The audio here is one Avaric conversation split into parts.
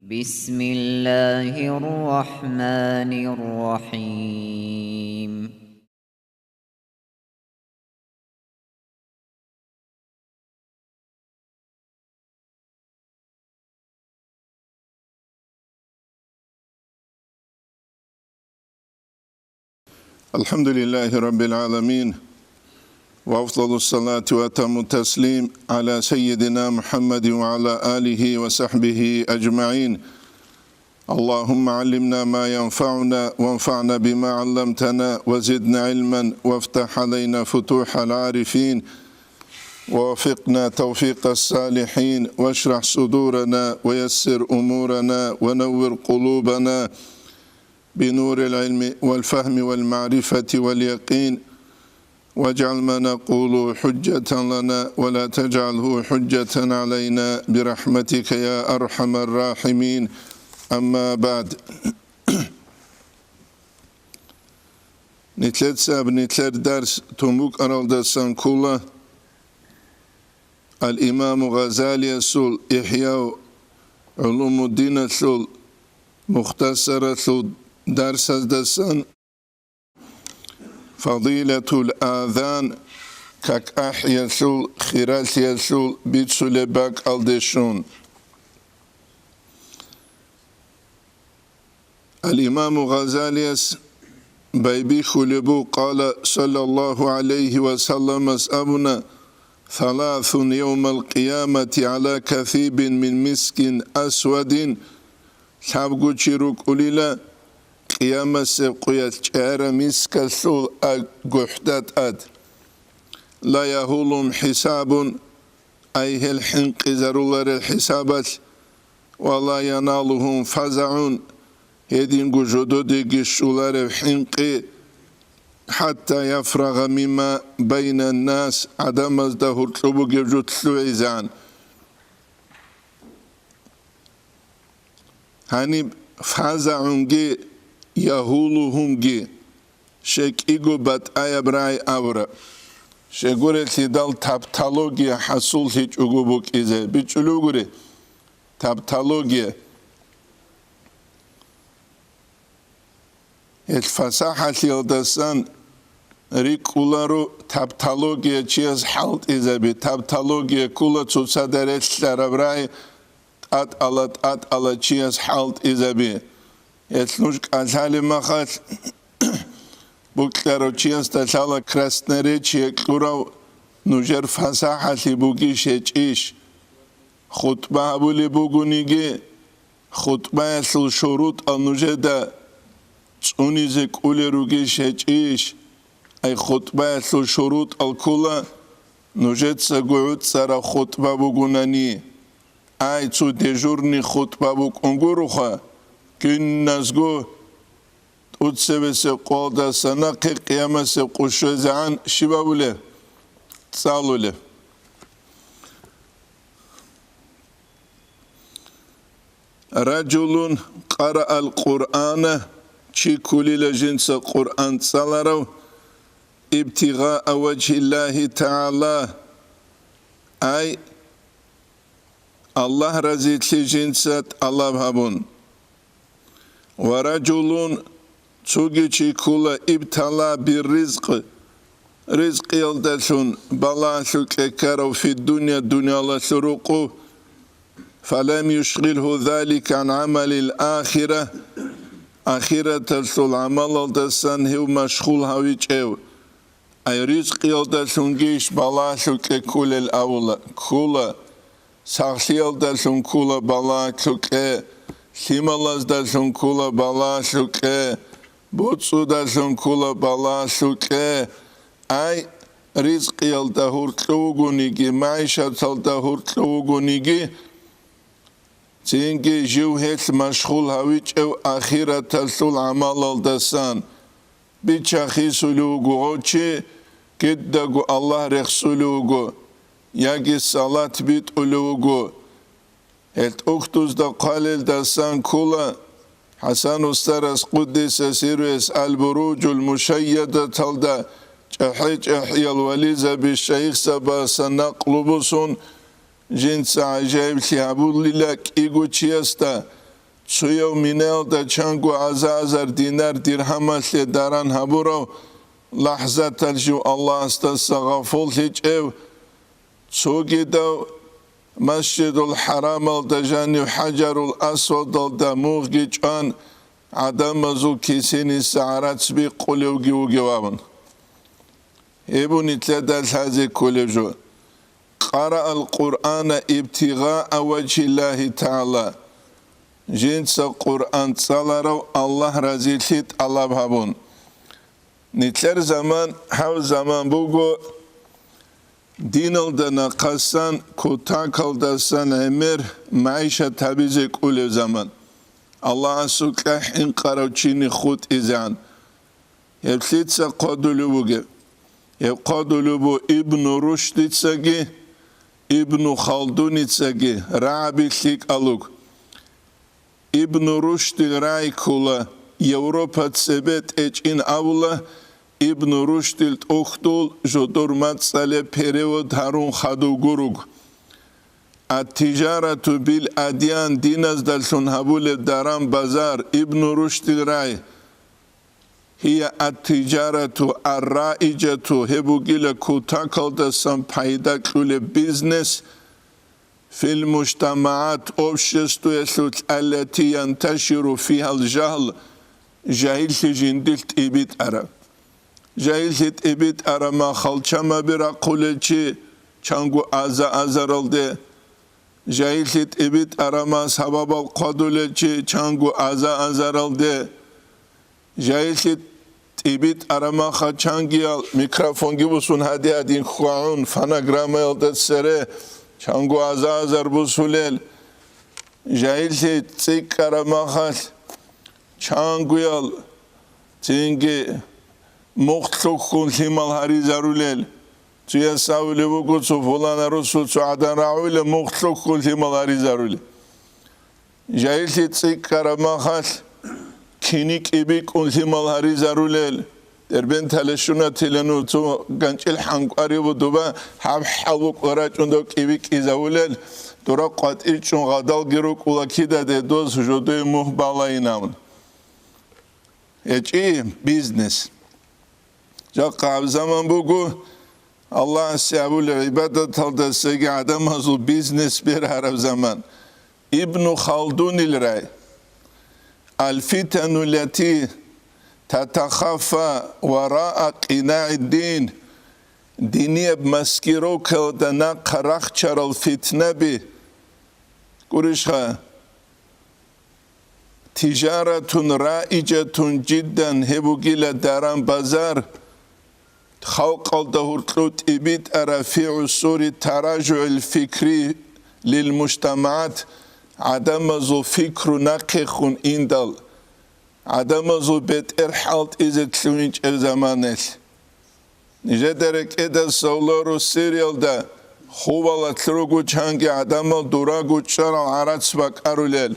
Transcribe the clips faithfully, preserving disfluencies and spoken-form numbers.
بسم الله الرحمن الرحيم. الحمد لله رب العالمين، وأفضل الصلاة وأتم التسليم على سيدنا محمد وعلى آله وصحبه أجمعين. اللهم علمنا ما ينفعنا وانفعنا بما علمتنا وزدنا علما وافتح علينا فتوح العارفين ووفقنا توفيق الصالحين واشرح صدورنا ويسر أمورنا ونور قلوبنا بنور العلم والفهم والمعرفة واليقين واجعل ما نقول حجة لنا ولا تجعله حجة علينا برحمتك يا أرحم الراحمين. أما بعد. Нилъеца нилъер дарс тун букӀаралдасан ккола Ал-Имаму Гъазалиясул Ихьяу гӀулумуддиналъул мухтасаралъул дарсаздасан фадилатул азан, как ахӀиялъул хиралъиялъул бицулеб бакӀалде щун. Ал-Имаму Гъазалияс байбихьулеб буго, къала саллаллагьу гӀалайгьи ва салламас абуна: «Саласун явмал къиямати гӀала касибин мин мискин асвадин», лъабго чи рукӀулила Къиямасеб къуялъ чӀара мискалъул а-, гохӀда тӀад. Ла ягьулум хӀисабун, ай гьел хӀинкъизаруларел хӀисабалъ, ва ла яналугьум фазагӀун, гьединго жододеги щоларев хӀинкъи, хӀатта яфрагъа мимма байна ннас, гӀадамазда гьоркьоб бугеб жо лъугӀизегӀан. Гьаниб фазагӀунги ягьулугьумги щекӀиго батӀаяб рагӀи абураб. Щегурелъидал тавтология хӀасуллъичӀого букӀизе бичӀчӀулев гури. Тавтология. Гьел фасахӀалъиялдасан рикӀкӀуларо тавтология чияс хӀалтӀизаби. Тавтология ккола цоцазда релълъараб рагӀи тӀатӀала-тӀатӀала чияс хӀалтӀизаби. Гьелъ нуж кӀалъалеб махалъ букӀарав чиясда лъала красноречие кьурав нужер фасахӀалъи бугищ гьечӀищ? ХутӀба гьабулеб бугониги, хутӀбаялъул шурутӀал нужеда цӀунизе кӀолел ругищ гьечӀищ? Ай хутӀбаялъул шурутӀал ккола нужецаго гӀуцӀараб хутӀба бугунани. Ай цо дежурный хутӀба букӀун гуроха, киназго тӀоцебесеб къоялдаса нахъе къиямасеб къо щвезегӀан щиб абулеб? ЦӀалулеб. Раджулун къараал Къуръана, чи кколила жинца Къуръан цӀаларав, ибтигъаа важгьиллагьи тагӀала, ай, Аллагь разилъи жинца тӀалаб гьабун. Ва раджулун, цоги чи ккола, ибтала бирризкъ, ризкъиялдалъун балагьалъукье ккарав фиддуния, дуниялалъул рукъу, фалам юшгъилгьу залика гӀан гӀамалил ахира, ахираталъул гӀамалалдасан гьев машгъул гьавичӀев. Ай ризкъиялдалъунгищ балагьалъукье кколел абула? Ккола. Сахлъиялдалъун ккола балагьалъукье, лъималаздалъун ккола балагьалъукье, боцӀудалъун ккола балагьалъукье. Ай, ризкъиялда гьоркьов вугониги, магӀишаталда гьоркьов вугониги, цинги жив гьелъ машгъул гьавичӀев ахираталъул гӀамалалдасан. Бича-хисулев вуго гъов чи, кидаго Аллагь рехсулев вуго, яги салат битӀулев вуго. Гьел тӀухьдузда хъвалелдасан ккола, ХӀасан устарас, къуддиса сирругьу, Ал-Буруджул Мушайядаталда чӀахӀи-чӀахӀиял вализаби шайихзабасан накълу босун, жинца гӀажаиблъи гьабулила кӀиго чиясда, Цояв минаялда чанго аза-азар динар-диргьамалъе даран гьабурав, лахӀзаталъ жив Аллагьасдаса гъафуллъичӀев, цогидав Масжидул ХӀарамалда жанив ХӀажарул Асвадалда мугъги чӀван, гӀадамазул кисениса гӀарац бикъулевги вугев абун. Гьеб нилъеда лъазе кколеб жо. Къараа ал-Къуръана ибтигъаа важгьиллагьи тагӀала, жинца Къуръан цӀаларав Аллагь разилъи тӀалаб гьабун. Нилъер заман гьав заман буго, диналда нахъасан, кутакалдасан гӀемер, магӀишат гьабизе кӀолеб заман. Аллагьасукьа хӀинкъарав чини хутӀизегӀан. Гьеб лъица хъвадулев вугеб? Гьеб хъвадулев вуго Ибну Рушдицаги, Ибну Халдуницаги, рагӀаби лъикӀал руго. Ибну Рушдил рагӀи ккола, Европа цебе тӀечӀин абула, Ибну Рушдил тӀухьдул жодор мацӀалъе перевод гьарун хадув гуруг. Ат-тижарату бил адян, диназдалъун гьабулеб даран-базар, Ибну Рушдил рагӀи. Гьия ат-тижарату ар-раижату, гьеб бугила кутакалдасан пайда кьулеб бизнес, фил мужтамагӀат, обществоялъулъ, аллати янташиру фигьал жагьл, жагьиллъи жиндилъ тӀибитӀараб. Жагьиллъи тӀибитӀараб махал чамаби рахъулел чи чанго аза-азаралде, жагьиллъи тӀибитӀараб мас гьабабал хъвадулел чи чанго аза-азаралде, жагьиллъи тӀибитӀараб маха чангиял микрофонги бусун гьади-гьадин хьвагӀун, фонограммаялда цере чанго аза-азар бусулел, жагьиллъи цӀикӀкӀараб махалъ чангуял цинги мухълъухьун лъимал гьаризарулел, цуяс абулеб буго, цо фулана росул цо гӀадан рагӀулеб, мухълъухьун лъимал гьаризарулел. Жагьиллъи цӀикӀкӀараб махалъ кини кӀибикӀун лъимал гьаризарулел, Дербенталъе щунатила нуж, цо ганчӀил хӀанкӀвари ву дуба, гьаб хӀал букӀа рачӀун дов кӀибикӀизавулел, дора къватӀир чӀун гъадалги рукӀула кидаде доз жодое мугь балайин абун. ГьечӀи бизнес. Жакъа гьаб заман буго, Аллагьасе абулеб гӀибадаталдасаги гӀадамазул бизнес бергьараб заман. Ибну Халдунил рай. Аль-фитану лати татахаффа вараа къинаиддин. Динияб маскировкалда нахъа рахчарал фитнаби. Гурищха? Тижаратун раижатун жиддан, гьеб бугила даран-базар, халкъалда гьуркьу тӀибитӀара фи гӀусури таражугӀил фикри лил мужтамагӀат, гӀадамазул фикру нахъехун индал, гӀадамазул бетӀер хӀалтӀизе лъугьинчӀеб заманалъ. Нижеда рекӀеда савлару Сириялда хубалалъ руго чанги гӀадамал дурагу чӀарал гӀарац бакӀарулел.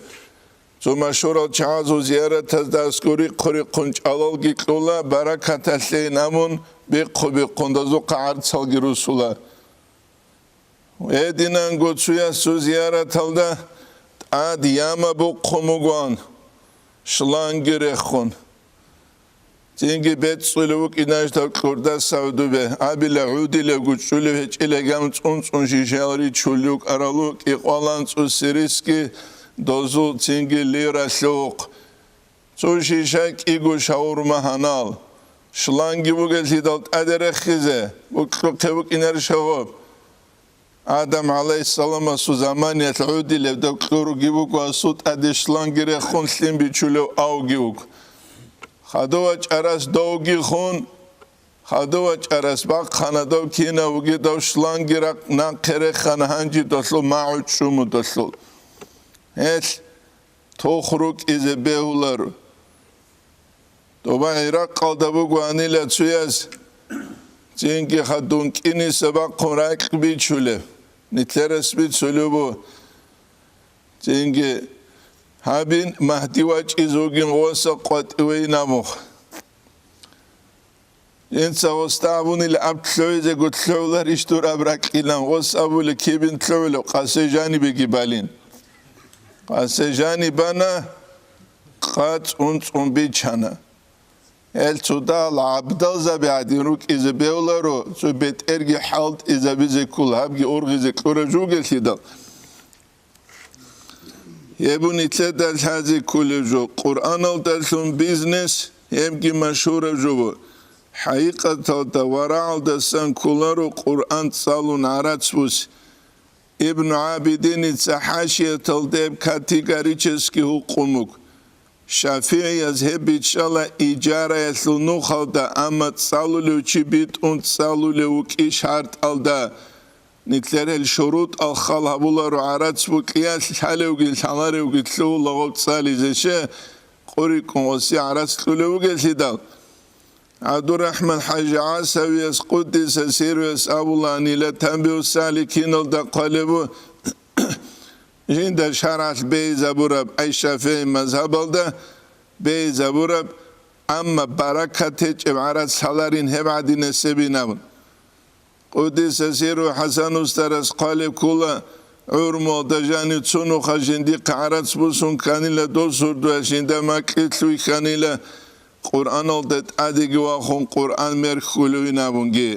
Цо машгьурал чагӀазул зияратазда аскӀор рихъу-рихъун чӀалалги кьула, баракаталъейин абун, бихъу-бихъун дазухъа гӀарцалги русула. Гьединанго цуясул зияраталда тӀад яма бухъун бугоан, шланги рехун. Цинги бецӀцӀулев вукӀинач дав кьурдасав дубе, абила гӀудилевго чӀулев гьечӀила гьам цӀун-цӀун шишаял ричулев вукӀаралу, кӀикъвалан цӀуси риски дозул цинги лиралъухъ. Цо шиша кӀиго шаурма гьанал, шланги бугеллъидал тӀаде рехизе, букьухъе букӀинарищ гьаб? Адам гӀалайгьиссаламасул заманиялъ гӀудилев дов кьуруги вуго, асул тӀаде шланги рехун лъим бичулев авги вуго. Хадув вачӀарас довги хун, хадув вачӀарас бахъана дов кинав вугедав шланги ракъ нахъе рехана гьанжидалъул магӀу чӀумудалъул. Гьелъ Тох рукӀизе бегьуларо. Доба ГӀиракъалда бугоанила цуяз цинги хадун кӀиниса бахъун ракь бичулеб. Нилъерас бицулеб бу. Цинги гьабин, Магьди вачӀиз вугин гъоса къватӀивейин абухъ. Инца гъоста абунил аб лъугӀизего лъугӀуларищ дур аб ракьилан, гъос абули кибин лъугӀулев, къасе жанибеги балин. Пасажани бана, къацӀун цӀун бичана. Гьел цо дагьал гӀабдалзаби гӀадин рукӀизе бевларо, цо бетӀерги хӀалтӀизабизе ккола, гьабги ургъизе кьураб жугелъидал. Гьеб нилъеда лъазе кколеб жо, Къуръаналдалъун бизнес, гьебги машгьураб жо. ХӀакъикъаталда варагӀалдасан кколаро Къуръан цӀалун гӀарац буси. Ибну ГӀабидиница хӀашияталда гьеб категорически гьукъун буго. ШафигӀияз гьеб бичӀчӀала ижараялъул нухалда, амма цӀалулев чи битӀун цӀалулев вукӀи шартӀалда. Нилъер гьел шурутӀал хал гьабуларо гӀарац букӀиялъ, лъалевги лъаларевги лъугьула гъоб цӀализе, щай, къурикӀкӀун гъосе гӀарац кьулев вугелъидал. ГӀабдурахӀман-хӀажи ГӀасавияс, къуддиса сирругьу, абуланила, Танбигьу-саликиналда хъвалеб бу, жинда шаргӀалъ бегьизабураб, ай ШафигӀи мазгьабалда бегьизабураб, амма баракат гьечӀеб гӀарац лъаларин гьеб гӀадинасебин абун. Къуддиса сирругьу ХӀасан устарас хъвалеб ккола, гӀумруялда жанив цо нуха жиндихъ гӀарац бусун кканила, дос гьурдуялъ жинда макьилъ вихьанила, Къуръаналда тӀадеги вахун Къуръан мерхьулевин абунги.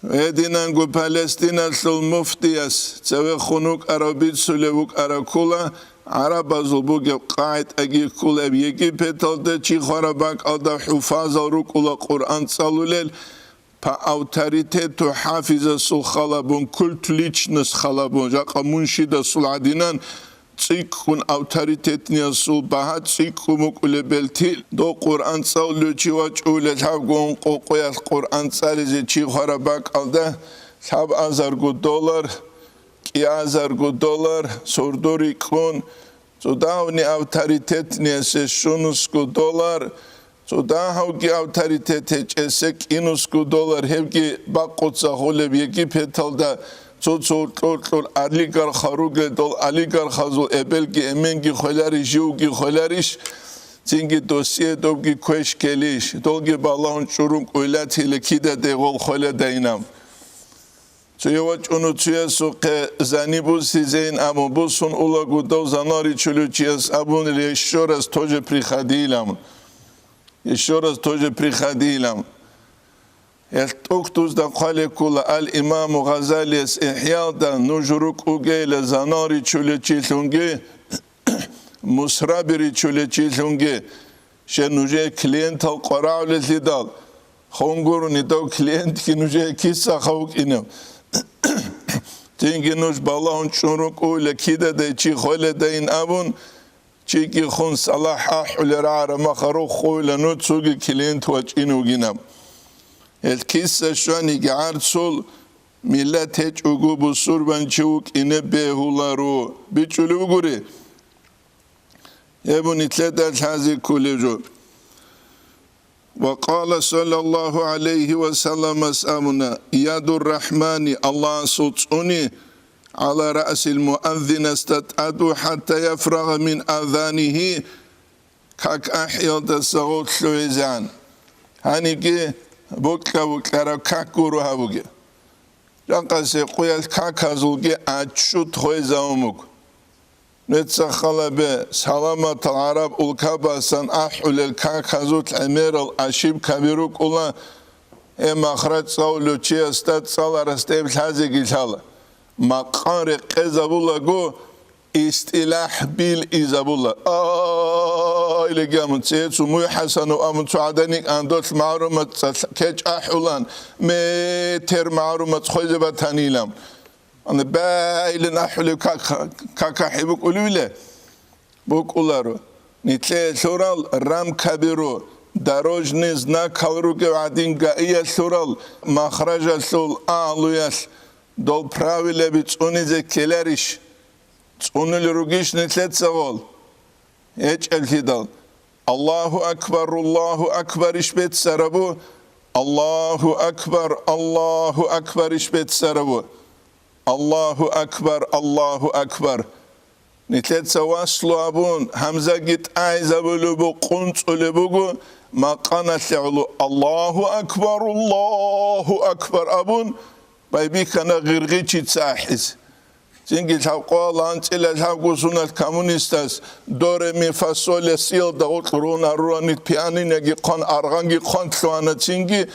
Гьединанго Палестиналъул муфтияс цевехун вукӀарав бицулев вукӀараб ккола, гӀарабазул бугеб къагӀидаги ккола, Египеталда чи хвараб бакӀалда хӀуфазал рукӀула Къуръан цӀалулел, по авторитету хӀафизасул халабун, культ личность халабун, жакъа муншидасул гӀадинан цӀикӀкӀун авторитетниясул багьа цӀикӀкӀун букӀулеб белтил, дов Къуръан цӀалулев чи вачӀулел лъабго ункъо къоялъ Къуръан цӀализе чи хвараб бакӀалда лъабазарго доллар, кӀиазарго доллар, сордо рикӀкӀун, цо дагьавни авторитетниясе щунусго доллар, цо дагьавги авторитет гьечӀесе кӀинусго доллар, гьебги бакъуца хулеб Египеталда цо-цо кьур-кьур олигархал ругел, дол олигархазул эбелги эменги хвеларищ, живги хвеларищ, цинги досие добги квеш ккелищ, долги балагьун чӀурун кӀуйлатила кидаде гъол хвеледайинаб. Цуе вачӀуну цуясухъе зани бусизейин абун бусун улаго дов занал ричулев чияс абунила, ещё раз тоже приходилам. Ещё раз тоже приходилам. Гьел тӀухьдузда хъвалеб ккола ал-Имаму Гъазалияс ИхӀялда, нуж рукӀугейила занал ричулев чилъунги, мусраби ричулев чилъунги, щай нужее клиентал къварагӀулелъидал, хун гурони дов клиентги нужее киса-хъа вукӀинев. Цинги нуж балагьун чӀун рукӀуйла кидадай чи хвеледайин абун, чиги хун салахӀ ахӀулел рагӀараб махарухъ хуйла нуж цоги клиент вачӀин вугинаб. Гьел киса щваниги гӀарцул, миллат гьечӀого бусурбанчи вукӀине бегьуларо, бичӀчӀулев вугури. Гьеб нилъеда лъазе кколеб жо. Ва къала саллаллагьу гӀалайгьи ва салламас абуна, Ядур Рахмани, Аллагьасул цӀуни, гӀала раъсил муаззинасда тӀаду, хӀатта яфрагъа мин азанигьи, как ахӀиялдаса гъов лъугӀизегӀан. Гьаниги бокьа-бокьараб как гуро гьабуге. Жакъасе къуялъ каказулги отчёт хвезавун буго. Нуца халабе, саламатал гӀараб улкабасан ахӀулел каказул гӀемерал ошибкаби рукӀула, гьеб махрач цӀалулев чиясда цӀаларас гьеб лъазеги лъала. Макъан рекъезабулаго, истилахӀ билизабула. Ай, легамун, цецун муй ХӀасанов амун цо гӀаданик андолъ магӀрумат цӀалъ-, кечӀ ахӀулан, метер магӀрумат хвезе батанилан. Ана бегӀилан ахӀулев как-, какахӀи букӀулевиле? БукӀуларо. Нилъее лъурал рамкаби ру, дорожный знакал ругев гӀадин гаиялъ лъурал махражалъул агьлуялъ дол правилаби цӀунизе ккеларищ? ЦӀунулел ругищ нилъеца гъол? ГьечӀеблъидал. Аллагьу акбар, Аллагьу акбарищ беццарабу? Аллагьу акбар, Аллагьу акбарищ беццарабу? Аллагьу акбар, Аллагьу акбар. Нилъеца васлу абун, гьамзаги тӀагӀизабулеб бу-, къунцӀулеб буго, макъаналъе гӀоло, Аллагьу акбар, Аллагьу акбар абун, байбихьана гъиргъичица ахӀизе. Цинги лъабкъоялда анцӀила лъабго суналъ коммунистас до, ре, ми, фа, соль, ля, сиялда гъоркь рун арурани пианиноги хъван, аргъанги хъван лъугьана, цинги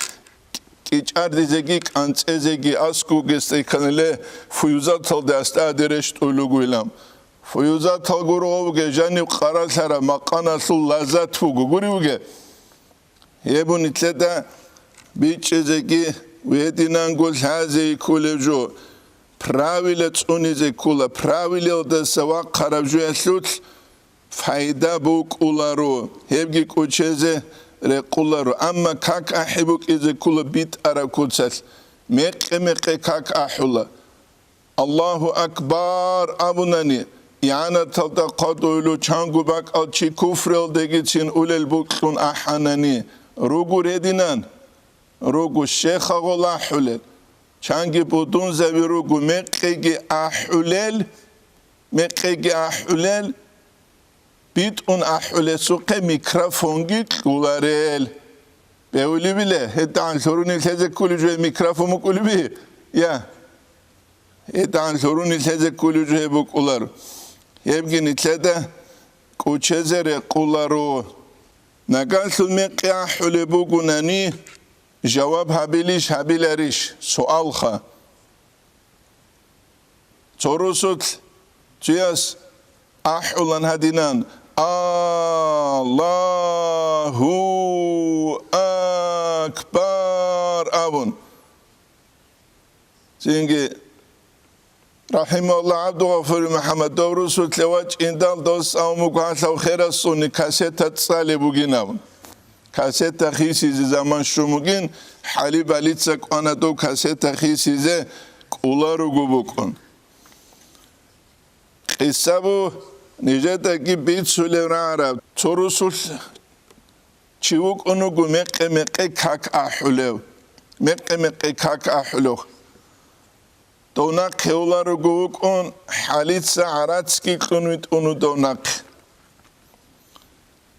кӀичӀардизеги кӀанцӀезеги аскӀовги стейканиле фуюзаталде астӀаде рещтӀулел ругойилан. Фуюзатал гургъовги жаниб къаралъараб макъаналъул лаззат буго, гуревги. Гьеб нилъеда бичӀчӀизеги ва гьединанго лъазе кколеб жо, правила цӀунизе ккола, правилалдаса вахъараб жоялъулъ пайда букӀуларо, гьебги кӀочезе рекъоларо. Амма как ахӀи букӀизе ккола битӀараб куцалъ, мекъи-мекъи как ахӀула. «Аллагьу акбар» абунани, игӀанаталда хъвадулев чанго бакӀал чи куфриялдегицин улел букӀун ахӀанани, руго гьединан, руго щехъа гъол ахӀулел, чанги будунзаби руго мекъиги ахӀулел, мекъиги ахӀулел, битӀун ахӀулесухъе микрофонги кьоларел. Бегьулеб буго, гьедигӀан лъугьуни лъезе кколеб жо микрофон букӀулеб буго? Я. ГьедигӀан лъугьуни лъезе кколеб жо гьеб букӀуларо. Гьебги нилъеда кӀочезе рекъоларо. Нагагьлъун мекъи ахӀулеб бугонани, жаваб гьабилищ, гьабиларищ? Суалха. Цо росулъ цояс ахӀулан гьадинан: «Аллагьу акбар!» абун. Цинги, рахӀимагьуллагь, ГӀабдулгъафури МухӀаммад, дов росулъе вачӀиндал дос авмуг гьалъав херасуни кассета цӀалеб бугин абун. Кассета хисизе заман щун бугин, хӀалиб балица кӀвана дов кассета хисизе, кӀоларуго букӀун. Къиса бу нижедаги бицулеб рагӀараб. Цо росулъ чи вукӀун вуго мекъи-мекъи как ахӀулев, мекъи-мекъи как ахӀулев. Дов нахъе вуларуго вукӀун, хӀалица гӀарацги кьун витӀун вуго дов нахъе.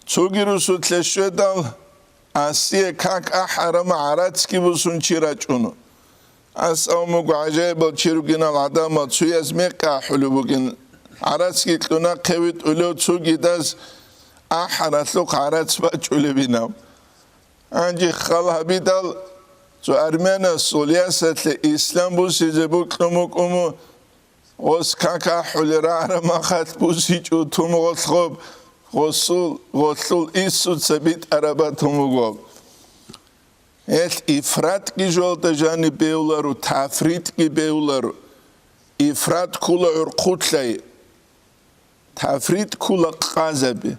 Цоги росулъе щведал, асие как ахӀараб гӀарацги босун чи рачӀуна. Ас авмуго гӀажаибал чи ругинал гӀадамал цояз мекъи ахӀулеб бугин, гӀарацги кьуна хъе витӀулев цогидаз ахӀаралъухъ гӀарац бачӀулебинав. Гьанже хал гьабидал, цо армянасул ясалъе ислам бусизе букӀун букӀун, гъос как ахӀулел рагӀараб махалъ бусичӀо тумгъолъ гъоб, гъосул, гъолъул иссуца битӀараб батун буго. Гьелъ ифратги жолда жаниб бевларо, тафритги бевларо. Ифрат ккола гӀурхъулъай, тафрит ккола къазаби.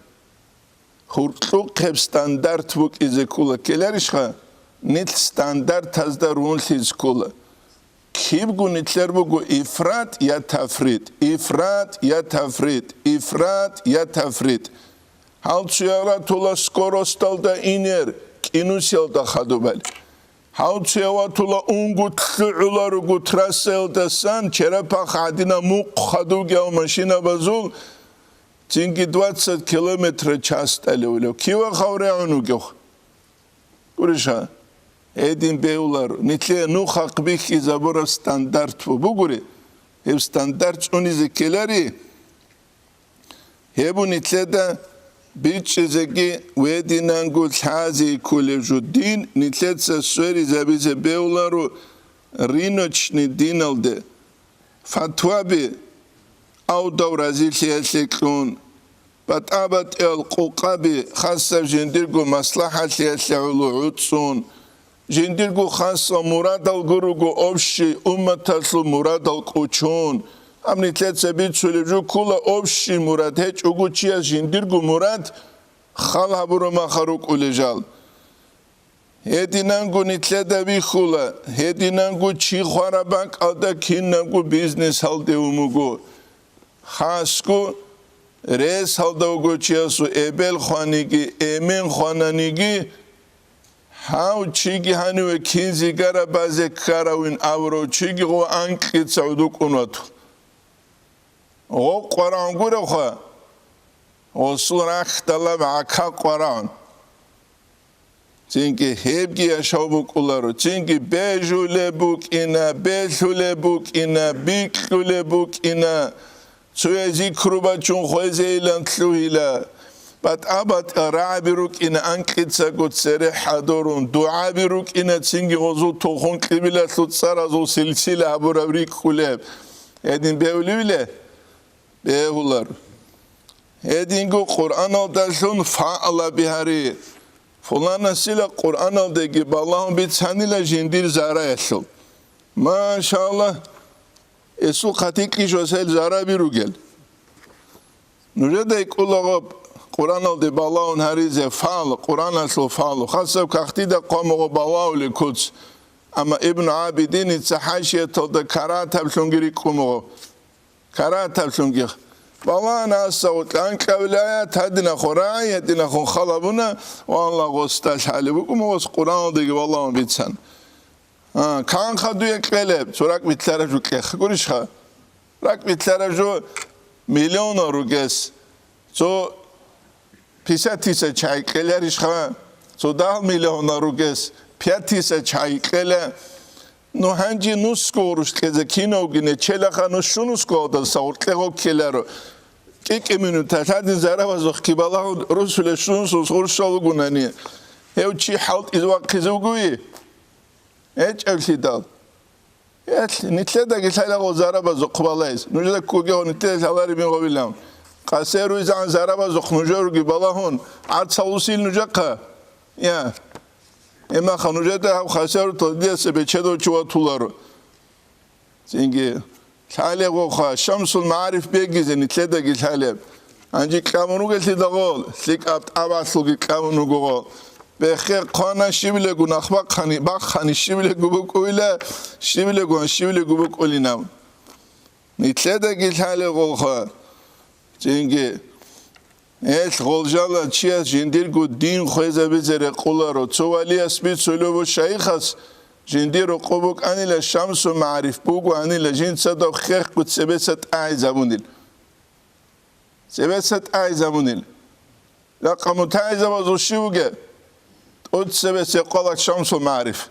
Гьуркьухъеб стандарт букӀизе ккола ккеларищха? Нилъ стандартазда рунлъизе ккола. Кибго нилъер буго ифрат я тафрит, ифрат я тафрит, ифрат я тафрит. Гьал цуяв ратула скоросталда инер, кӀинусиялда хадубали. Гьав цуяв ватула унго лъугӀула руго трассаялдасан, черапахъ гӀадина мухъ хадуги гьав машинабазул, цинги двадцать километра час тӀалевулев. Кивахъав регӀун вугев? Гуриша, гьедин бевлар, нилъее нухахъ бихьизабураб стандарт бу-, бугури, гьеб стандарт цӀунизе ккелари, гьеб нилъеда бичӀчӀизеги ва гьединанго лъазе кколеб жо дин нилъеца сверизабизе бевларо рыночный диналде. Фатваби авдав разилъиялъе кьун, батӀа-батӀиял къукъаби хасаб жиндирго маслахӀалъиялъе гӀоло гӀуцӀцӀун, жиндирго хасал мурадал гуруго общий умматалъул мурадал кӀочон. Гьаб нилъеца бицулеб жо ккола общий мурад гьечӀого чияс жиндирго мурад хал гьабураб маха рукӀулел жал. Гьединанго нилъеда бихьула, гьединанго чи хвараб бакӀалда кинабго бизнес гьалде вумуго. Хасго рес гьалда вуго чиясул эбел хваниги, эмен хвананиги, гьав чиги гьаниве кинзигара базе ккаравин абурав чиги гъо анкьица гӀодукӀун вату. Гъо къварагӀун гуревха, гъосул рахьдалаб гӀака къварагӀун. Цинги гьебги яшав букӀуларо, цинги бежулеб букӀина, белъулеб букӀина, бикьулеб букӀина, цояй зикру бачун хвезейилан лъугьила. БатӀа-батӀа рагӀаби рукӀина анкьицаго цере хӀадурун, дугӀаби рукӀина цинги гъозул тухум кьибилалъул цӀаразул силсила гьабураб рикӀкӀулеб. Гьедин бегьулевиле? Бегьулар. Гьединго Къуръаналдалъун фагӀла бигьари. Фуланасила Къуръаналдеги балагьун бицанила жиндир зараялъул. Машалла, эсул хъатикьищ ва сел зараби ругел. Нужедай кӀулагъаб Къуръаналде балагьун гьаризе фагӀл, Къуръаналъул фагӀлу, хасаб кагътида къвамугъаб балагьули куц. Амма Ибн ГӀабидиница хӀашияталда карагьатаблъунги рикӀкӀумугъаб. Каратаблъунги балагьана асагъу кьанкьавилая, тадинахун рагӀи, гьединахун халабуна, ва Аллагь гъосда лъалеб букӀун, гъос Къуръаналдеги валагьун бицан. А, канха дуе кьелеб, цо ракӀ битлъараб жо кьех, гурищха? РакӀ битлъараб жо миллионал ругес, цо пятьдесят тысяч гьай кьеларищха, цо дагь миллионал ругес пять тысяч гьай кьела. Ну, гьанже нусго гъурущ кьезе киновгине челаха, ну, щунусгоялдаса гъуркье гъо ккеларо. КӀи-кӀи минута лъадин зарабазухъги балагьун русуле щунусус гъурщал вугунани, гьев чи хӀалтӀизе вахъизе вугои? ГьечӀеблъидал. Гьелъ, нилъедаги лъайлаго зарабазухъ балайз. Нужеда ккогего нилъеда лъаларебин гъовилан. Къасер руйзагӀан зарабазухъ нужеруги балагьун, гӀарцал усил нужехъа? Я. Имаха нужеда гьав хасарутал диаса бечедав чи ватуларо. Цинги лъалегъоха, Шамсул МагӀариф бегизе нилъедаги лъалеб. Гьанже кьамун ругелъидагъол, лъикӀаб тӀабалъулги кьамун ругогъол. Бехе хъвана щибилего нахбахъани, бахъани щибилего букӀуйла, щибилего, щибилего букӀулинав. Нилъедаги лъалегъолха. Цинги, гьелъ гъолжала чияс жиндирго дин хвезабизе рекъуларо. Цо валияс бицулеб шайихас жиндир рокъо букӀанила Шамсу МагӀариф бугоанила жинцадав хехго цебеса тӀагӀизабунил. Цебеса тӀагӀизабунил. Ракъа мутагӀизабазул щив вугеб? ТӀоцебесеб къвалак Шамсул МагӀариф.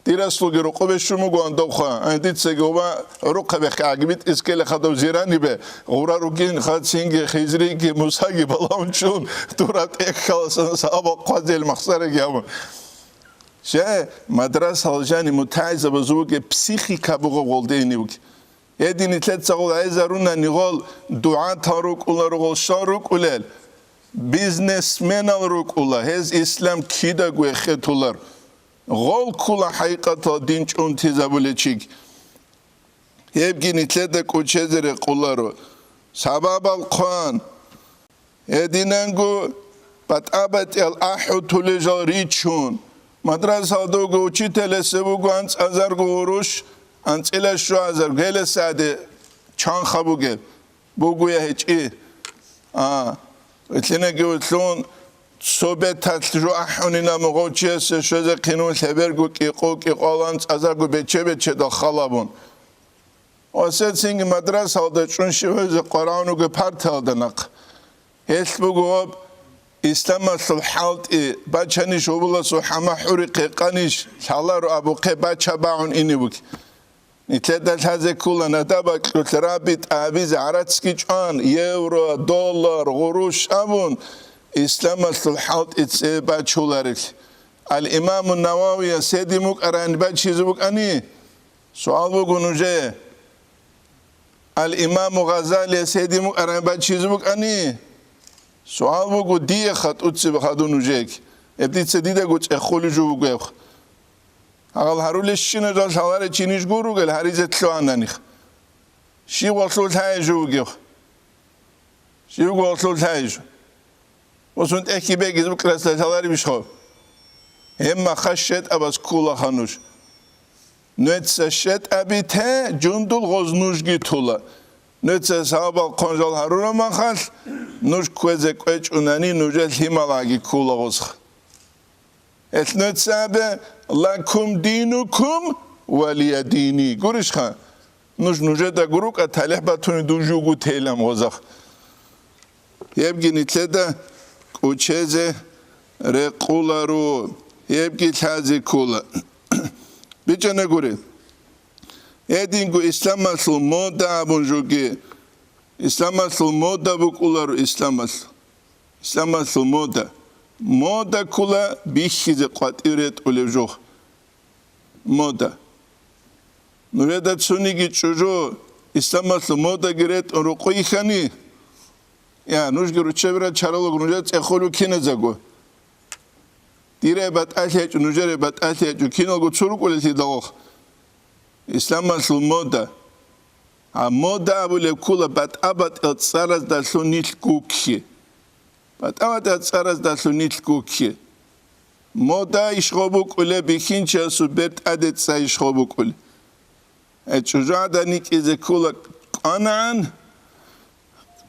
Дир аслуги рукъубе щун бугоан довха, ай дицаги уба рухъабехъ гӀагибитӀискела хадав зиранибе, гъура ругин, хацинги, Хизриги, Мусаги балагьун чун, дура тӀехьаласан саба хъвазел махсараги гьабун. Же мадрасал жани мутагӀизабазул вугеб психика бугеб гъолдейни вуги. Гьедин нилъецагъул гӀезарунани гъол дугӀатал рукӀула, ругъол щал рукӀулел, бизнесменал рукӀула, гьез ислам кидаго эхетулар. Гъол ккула хӀакъикъатал дин чӀунтизабулечиг. Гьебги нилъеда кӀучезе рекъуларо. Сабабал хъван. Гьединанго батӀа-батӀиял ахӀутулел жал ричун, мадрасалда вуго учителасе вуго анцӀазарго гъурущ, анцӀила щуазар гелесаде чанха бугеб, бугуя гьечӀи. А, вилълъинаги вилълъун, цо беталъ жо ахӀунина мугъав чиясе щвезе хъинун лъеберго кӀикъо-кӀикъоялда анцӀазарго бече-бечедал халабун. Ва сецинги мадрасалда чӀун щивгьузе къварагӀун вуго парталда нахъ. Гьелъ буго гьоб, исламалъул хӀалтӀи бачанищ, гьобуласул хӀама хӀури хъекъанищ, лъаларо абухъе бача багӀун ине вуги. Нилъеда лъазе ккола, надаб бакьулъ рабитӀа гьабизе гӀарацги чӀван, евро, доллар, гъурущ абун, исламалъул хӀалтӀи цебе бачуларелъ. Ал-Имаму Нававияс гьедин букӀарани бачизе букӀани? Суал буго нужее. Ал-Имаму Гъазалияс гьедин букӀарани бачизе букӀани? Суал буго, дие хатӀуцеб хадур нужееги. Гьеб дица дидаго цӀехолеб жо бугеб. Гьагъал гьарулещина жал лъаларев чи ниж гуругел гьаризе лъугьананихъ. Щив гъолъул лъай жо бугеб? Щив гъолъул лъай жо? Мусун тӀехьги бегиз букӀарасда лъаларебищ гъо? Гьеб махха щетӀабаз ккулаха нуж. Нуеца щетӀаби те, жундул гъоз нужги тула. Нуеца сабабал хъван жал гьарураб махалъ, нуж кквезе кӀвечӀунани нужер лъималаги ккула гъозха. Гьелъ нуеца абе: «Лакум динукум валия дини». Гурищха? Нуж нужеда гурукӀа, талихӀ батуни дуж жугу тейлан гъозах. Гьебги нилъеда кӀучезе рекъуларо. гьебги лъазе ккола. БичӀана гури, гьединго исламалъул мода абун жоги, исламалъул мода букӀуларо исламалъ. Исламалъул мода. Мода ккола бихьизе къватӀив ретӀулев жо. Мода. Нужеда цониги чӀужу исламалъул модаги ретӀун рукъу ихьани, я, нужги руччабира чаралуг нужер цӀехолу киназаго. Дире батӀалъи гьечӀо, нужере батӀалъи гьечӀо, киналго цо рукӀулелъидалъухъ. Исламалъул мода. А мода абулеб ккола батӀа-батӀиял цӀараздалъун нилъ гукки. БатӀа-батӀиял цӀараздалъун нилъ гукки. Мода иш гъо букӀулеб, бихьинчиясул бер тӀаде цӀа иш гъо букӀулеб. Э, чӀужугӀадан йикӀизе ккола кӀванагӀан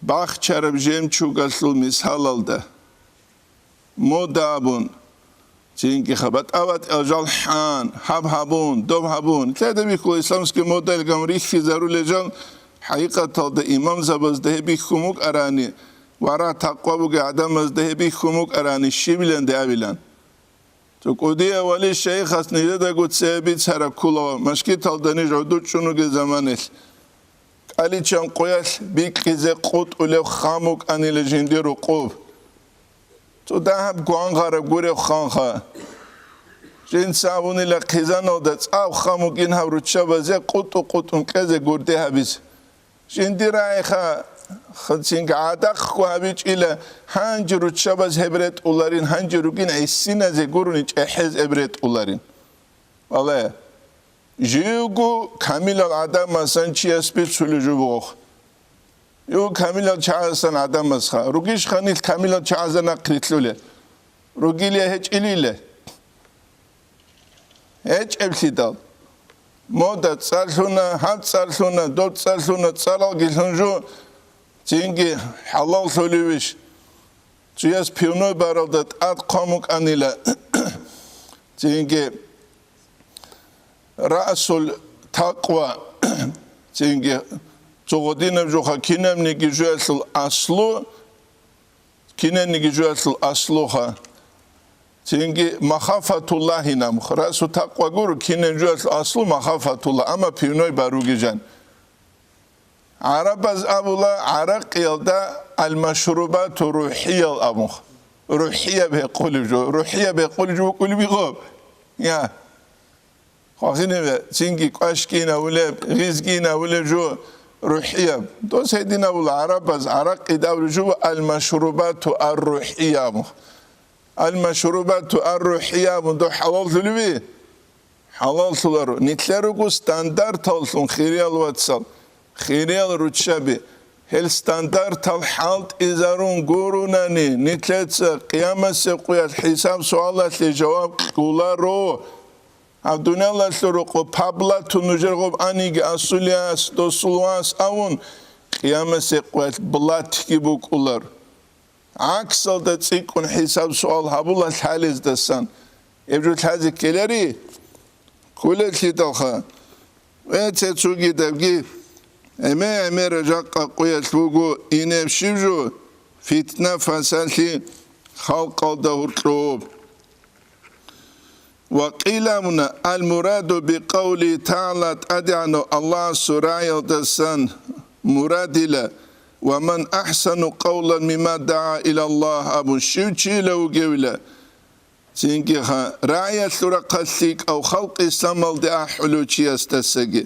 бахчараб жемчугалъул мисалалда. Мода абун, цинги хабатӀа-батӀиял жал хӀан, гьаб гьабун, доб гьабун. Лъеда бихьула исламский модаялъ гьабун рихьизарулел жал, хӀакъикъаталда имамзабазда гьеб бихьун букӀарани ва рагӀ-такъва бугей гӀадамазда гьеб бихьун букӀарани щибиланде абилан. Цо кӀудияв вали-шайихас нижедаго цебе бицараб ккола, машгиталда ниж гӀодов чӀун ругел заманалъ. КӀаличан къоялъ бикьизе къутӀулев хам вукӀанила жиндир рукъуб. Цо дагьаб гвангъараб гурев ханха. Жинца абунила хъизаналда цӀакъ хам вукӀин гьаб руччабазе къутӀу-къутӀун кьезе гурде гьабизе. Жиндир рагӀиха, хъ-, цинги гӀадахъго гьабичӀила, гьанже руччабаз гьеб ретӀуларин, гьанже ругин гӀисиназе гурони чӀехӀез гьеб ретӀуларин. Вале, живго камилал гӀадамасан чияс бицулев жо бугоха. Живго камилал чагӀасан гӀадамасха. Ругищха нилъ камилал чагӀазда нахърилълъулел? Ругилия гьечӀилиле? ГьечӀеблъидал. Мода цӀарлъуна, гьаб цӀарлъуна, доб цӀарлъуна, цӀаралги лъун жо, цинги хӀалаллъулевищ? Цояс пивной баралда тӀад хъван букӀанила, цинги раъсул такъва, цинги цо гъодинаб жоха кинабниги жоялъул аслу, кинабниги жоялъул аслуха. Цинги махафатуллагьин абун. Раъсу такъва гуро, кинаб жоялъул аслу махафатуллагь, амма пивной баруги жан. ГӀарабаз абула гӀаракъиялда аль-машрубату рухӀиял абун. РухӀияб гьекъулеб жо, рухӀияб гьекъулеб жо букӀулеб игъаб. Я. Хвахиниве, цинги кӀваш кӀинавулеб, гъиз кӀинавулеб жо рухӀияб. Дос гьединавул гӀарабаз гӀаракъи давулеб жо аль-машрубату ар-рухӀия абун. Аль-машрубату ар-рухӀия абун дов хӀалаллъулеви? ХӀалаллъуларо. Нилъер руго стандарталлъун, хириял вацал, хириял руччаби. Гьел стандартал хӀалтӀизарун гурунани, нилъеца къиямасеб къуялъ хӀисаб-суалалъе жаваб кьоларо. Гьаб дуниялалъул рокъо паблатун нужер гъоб аниги асулияс, досул вас авун, къиямасеб къуялъ блатги букӀулар. ГӀаксалда цӀикӀкӀун хӀисаб-суал гьабула лъалездасан. Гьеб жо лъазе ккелари? Кколелъидалха. Ва цецугидабги гӀемер-гӀемерал жакъа къуялъ вуго инеб щиб жо, фитна-фасалъи халкъалда гьоркьоб. Ва къила абуна, аль-мураду бикъавли тагӀала, ТӀадегӀанав Аллагьасул рагӀиялдасан мурадила, ва ман ахӀсану къавлан мимман дагӀа илаллагь абун щив чийила вугевила, цинги ха-, рагӀиялъул рахъалъ лъикӀав халкъ исламалде ахӀулев чиясдасаги.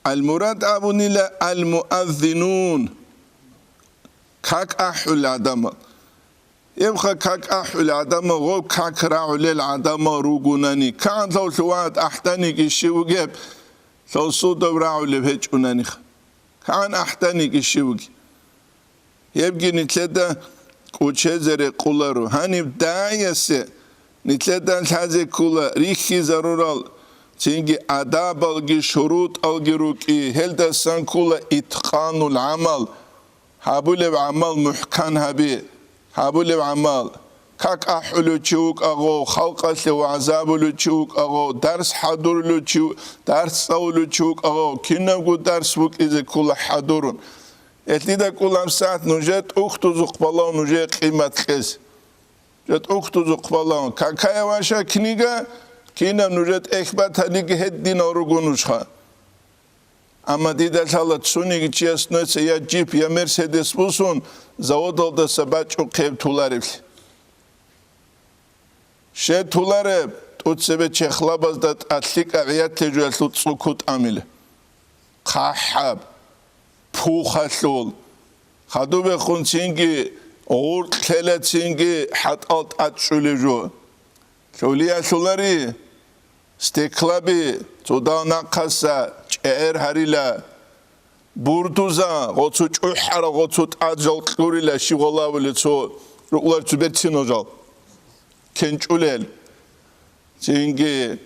Аль-мурад абунила аль-муаззинун, как ахӀулел гӀадамал. Гьебха как ахӀулел гӀадамал, гъоб как рагӀулел гӀадамал ругунани, кагӀанлъавлъи вагьад ахӀданиги щив вугеб, лъалсудаб рагӀулеб гьечӀунаниха. КагӀан ахӀданиги щив вуги. Гьебги нилъеда кӀочезе рекъоларо. Гьаниб дагӀиясе нилъеда лъазе ккола рихьизарурал, цинги адабалги шурутӀалги рукӀи, гьелдасан ккола иткъанул гӀамал, гьабулеб гӀамал мухӀкан гьаби, гьабулеб гӀамал. Как ахӀулев чи вукӀагъо, халкъалъе вагӀза абулев чи вукӀагъо, дарс хӀадурулев чи, дарс цӀалулев чи вукӀагъо, кинабго дарс букӀизе ккола хӀадурун. Гьелъида ккола гьабсагӀат нужер тӀухьдузухъ балав нужее къимат кьезе. Жа тӀухьдузухъ балагьун. Какая ваша книга? Кинаб нужер тӀехь батаниги гьединал руго нужха. Амма дида лъала цониги чияс нуца я джип, я Мерседес бусун, заводалдаса бачӀухъеб тулареблъи. Щай тулареб, тӀоцебе чехлабазда тӀад лъикӀаб гӀиятлъи жоялъул цӀукутӀамила. ХъахӀаб, пухалъул, хадубехун цинги гъуркь лъела, цинги хӀатӀал тӀад чӀулев жо. Лъулиялъулари, стеклаби, цодал нахъаса чӀегӀер гьарила, бурдуза, гъоцо чӀухӀара, гъоцо тӀад жал кьурила, щив гъолавуле цо рукълар цо берцинал жал кенчӀулел. Цинги,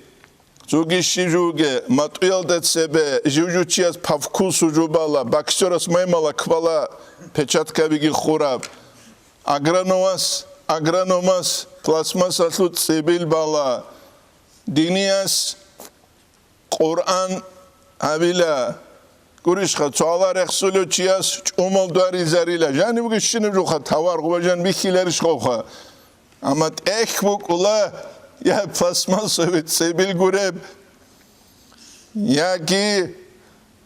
цоги щив жуге, матӀуялда цебе, жив-жучияс по вкусу жубала, боксерас маймала кбала, печаткабиги хураб. Агрономас, агрономас пластмассалъул цӀибил бала. Динияс Къуръан гьабила. Гурищха, цо гьала рехсулев чияс чӀумал дугьаризарила. Жанибги щинаб жуха товар гъуба жан бихьиларищ гъовха? Амма тӀехь букӀула, я пластмассовый цӀибил гуреб, яги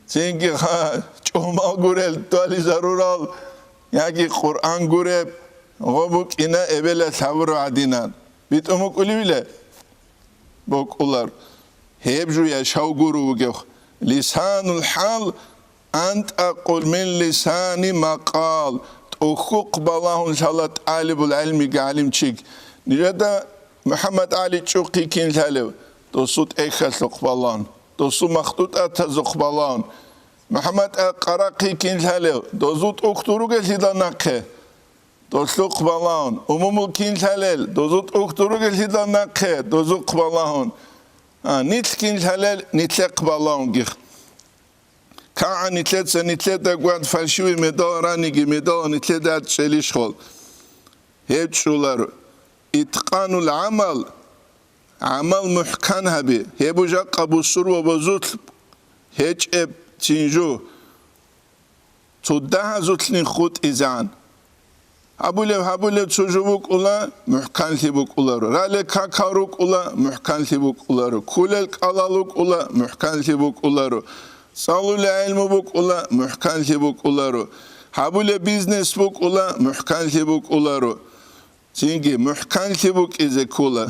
цинги ха-, чӀумал гурел дугьализарурал, яги Къуръан гуреб, гъо букӀина эбелалъ гьабураб гӀадинан. БитӀун букӀулевила? БукӀулар. Гьеб жо яшав гуро вугев. Лисанул хӀал антӀакъу мин лисани макъал. ТӀухьухъ балагьун лъала тӀалибул гӀилмиги гӀалимчиг. Нижеда МухӀаммад ГӀали чӀухъи кин лъалев? Досу тӀехьалъухъ балагьун, досу махтӀутӀатазухъ балагьун. МухӀаммад Къарахъи кин лъалев? Дозу тӀухьдур ругелъидал нахъе. Долъухъ балагьун, умумул кин лъалел, дозу тӀухьдур ругелъидал нахъе, дозухъ балагьун. А, нилъ кин лъалел, нилъехъ балагьунгих. КагӀа нилъеца, нилъеда гван фальшивый медал раниги, медал нилъеда чӀелищ хол. Гьеб чӀуларо. Иткъанул гӀамал, гӀамал мухӀкан гьаби. Гьеб жакъа бусурбабазулъ гьечӀеб цинжу. Цо дагьазулъин хутӀизегӀан. Гьабулев, гьабулев цо жо букӀула, мухӀканлъи букӀуларо. Ралел какал рукӀула, мухӀканлъи букӀуларо. Кколел кӀалал рукӀула, мухӀканлъи букӀуларо. ЦӀалулел гӀелму букӀула, мухӀканлъи букӀуларо. Гьабулеб бизнес букӀула, мухӀканлъи букӀуларо. Цинги мухӀканлъи букӀизе ккола.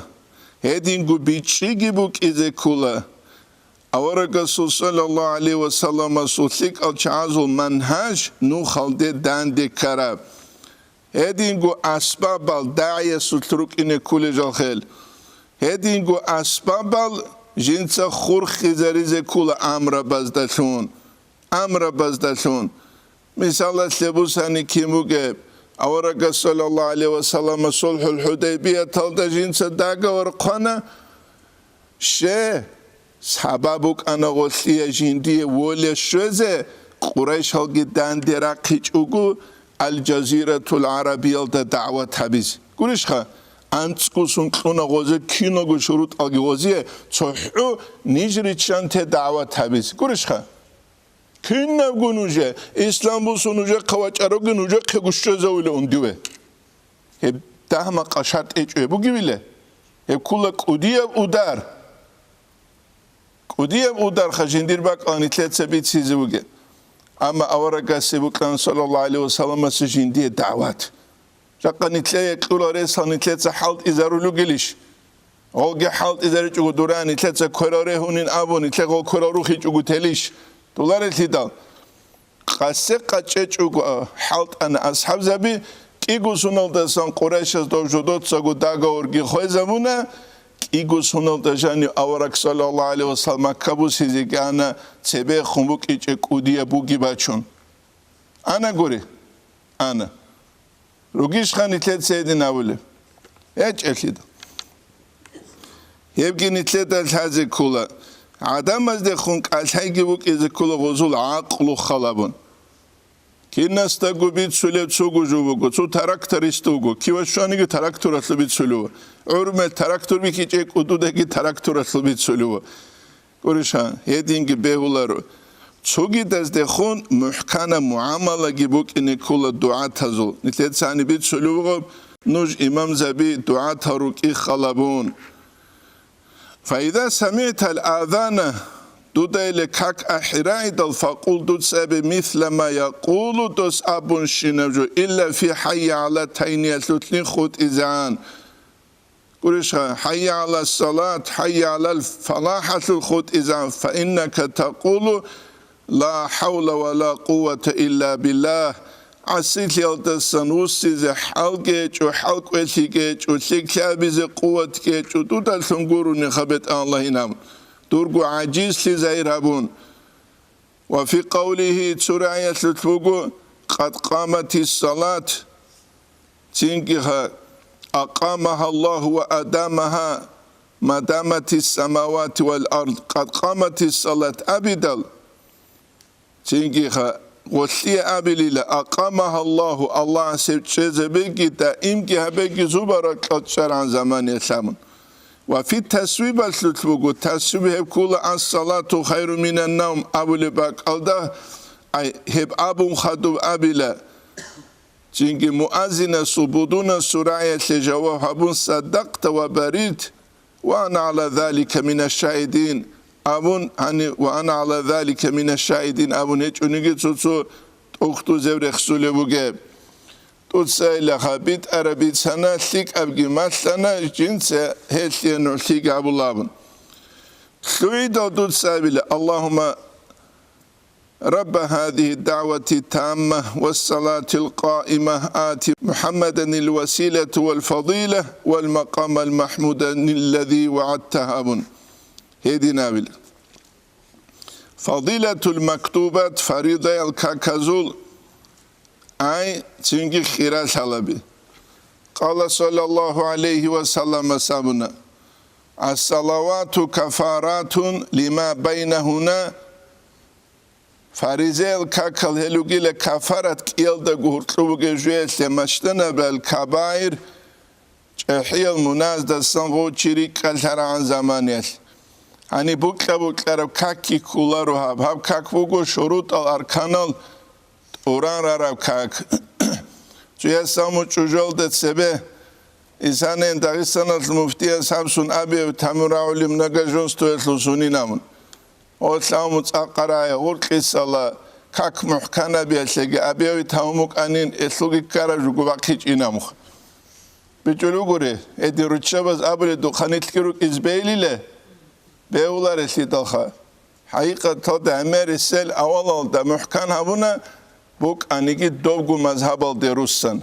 Гьединго бичӀчӀиги букӀизе ккола. Аварагасул саллаллагьу гӀалайгьи ва салламасул лъикӀал чагӀазул мангьаж нухалде данде ккараб. Гьединго асбабал дагӀиясулъ рукӀине кколел жалхел. Гьединго асбабал жинца хурхизаризе ккола амрабаздалъун. Амрабаздалъун. Мисалалъе бусани кин бугеб, аварагас саллаллагьу гӀалайгьи ва саллама сулхӀул ХӀудайбияталда жинца договор хъвана, Ще, сабаб букӀана гъолъие жиндие воля щвезе, къурайшалги данде рахъичӀого, Аль-Жазиратул ГӀарабиялда дагӀват гьабизе. Гурищха, анцӀго сункьуна гъозе киналго шурутӀалги гъозие, цохӀо ниж риччанте дагӀват гьабизе. Гурищха? Кинабго нужее, ислам бусун нужехъа вачӀароги, нужехъего щвезавулев ундиве. Гьеб дагьмакъа шартӀ гьечӀо гьеб бугевила? Гьеб ккола кӀудияб удар. КӀудияб ударха жиндир бакӀалда нилъеца бицизе бугеб. Амма аварагасе букӀана, саллаллагьу гӀалайгьи ва салламасе, жиндие дагӀват. Жакъа нилъее кьурал ресал нилъеца хӀалтӀизарулел ругелищ? Гъолги хӀалтӀизаричӀого дура, нилъеца кверал регьунин абун, нилъее гъол кверал рухичӀого телищ? Туларелъидал. Къасе къачӀечӀого хӀалтӀана асхӀабзаби, кӀиго соналдасан Къурайшаз дов жодоцаго договорги хвезабуна, кӀиго соналда жанив авараг саллаллагьу гӀалайгьи ва саллам Макка бусизе кӀана, цебехун букӀичӀеб кӀудияб буги бачун. Ана гури, ана. Ругищха нилъеца гьедин абулеб? ГьечӀелъидал. Гьебги нилъеда лъазе ккола, гӀадамаздехун кӀалъайги букӀизе ккола гъозул гӀакълу халабун. Кинасдаго бицулеб цого жо буго, цо тракторист вуго, кивас щваниги тракторалъул бицулев, гӀурмел трактор бихьичӀеб кӀудудаги тракторалъул бицулев. Гуриша, гьединги бегьуларо. Цогидаздехун мухӀканаб мугӀамалаги букӀине ккола дугӀатазул. Нилъеца гьаниб бицулев вуго, нуж имамзаби дугӀатал рукӀи халабун. Фаиза самигӀтал азана, дудайиле как ахӀираидал, факъул, дуцаби мисла ма якъулу, дос абунщинаб жо, илла фи хӀайя гӀала тайниялъулъин хутӀизегӀан. Гурищха, хӀайя гӀала салат, хӀайя гӀалал фалахӀалъул хутӀизегӀан, фаиннака такъулу, ла хӀавла ва ла къуввата илла биллагь. ГӀасилъиялдасан вуссизе хӀалги гьечӀо, хӀалкӀвелъиги гьечӀо, лъикӀлъи абизе къуватги гьечӀо, дудалъун гурони хабетӀ Аллагьинаб, дурго гӀажизлъи загьир гьабун. Ва фи къавлигьи, цо рагӀиялъулъ буго, къад къаматис салат, цинги ха, акъамагьа Аллагьу ва адамагьа, ма даматис самавати вал ард, къад къаматис салат абидал, цинги ха, гъолъие абилила, акъамагьа Аллагьу, Аллагьас гьеб чӀезабеги, даимги гьабеги зубарал кьалчӀаран заманиялъ абун. Ва фи тасвибалъулъ буго, тасвиб гьеб ккола, ас-салату хайру минан навм абулеб бакӀалда, ай, гьеб абун хадуб абила. Цинги муаззинасул будунасул рагӀиялъе жаваб гьабун, саддакъта ва барирт, ва ана гӀала залика мина шагьидин абун, гьани, ва ана гӀала залика мина шагьидин абун гьечӀониги цо-цо тӀухьдузев рехсулев вугеб. ТӀуцайилаха битӀараб бицана, лъикӀабги малъана, жинца гьелъие нугӀлъиги гьабулабун. Лъугьидал дуцайбила, Аллагьумма рабба гьазигьи дагӀвати тамма ва салатил къаима, ати МухӀаммаданил василату вал фадила вал макъамал махӀмуданиллади вагӀадтагь абун. Гьединабила. Фадилатул мактубат, фаридаял каказул, ай, цинги хиралъалаби. Къала саллаллагьу гӀалайгьи ва саллама сабуна, ас-салавату кафаратун лима байнагьуна, фаризаял какал гьелугила кафарат кӀиялдаго гьоркьоб бугеб жуялъе, мажтанабал кабаир, чӀахӀиял муназдасан гъов чи рикӀкӀалъарагӀан заманиялъ. Гьаниб букьа-букьараб какги кколаро гьаб. Гьаб как буго шурутӀал-арканал тӀуран рараб как. Цоясаму чӀужалда цебе, исанен Дагъистаналъ муфтияс гьабсун абияб тамурагӀулеб нагажунствоялъул сунинамун. Гьолъаму цӀакъарай гъуркьисала как мухӀканабиялъеги абиявитав мукӀанин, элъулги ккараб жуго бахъичӀинамух. БичӀулугури, эди руччабаз абуледухъанилъги рукӀиз бейлиле, бегьуларелъидалха. ХӀакъикъаталда гӀемерисел авалалда мухӀкан гьабуна, букӀаниги добгу мазгьабалде руссан.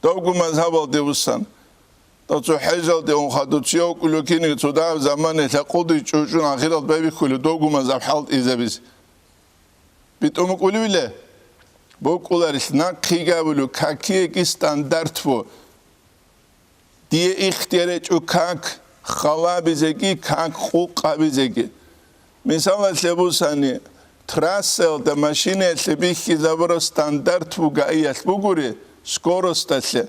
Добгу мазгьабалде вусан. Дацу хӀежалде ун хадуцияв кӀулукиниги цо дагьаб замане лъакъулде чӀучӀун ахирал байбихьули добгу мазгьаб хӀалтӀизабизе. БитӀумукӀуливиле? БукӀуларилъ нахъе габулев какиеги стандарт бу. Дие ихтияр гьечӀо как халабизеги, как къукъабизеги. Мисалалъе бусани, трассаялда машинаялъе бихьизабураб стандарт бугоиялъ бугури, скоросталъе.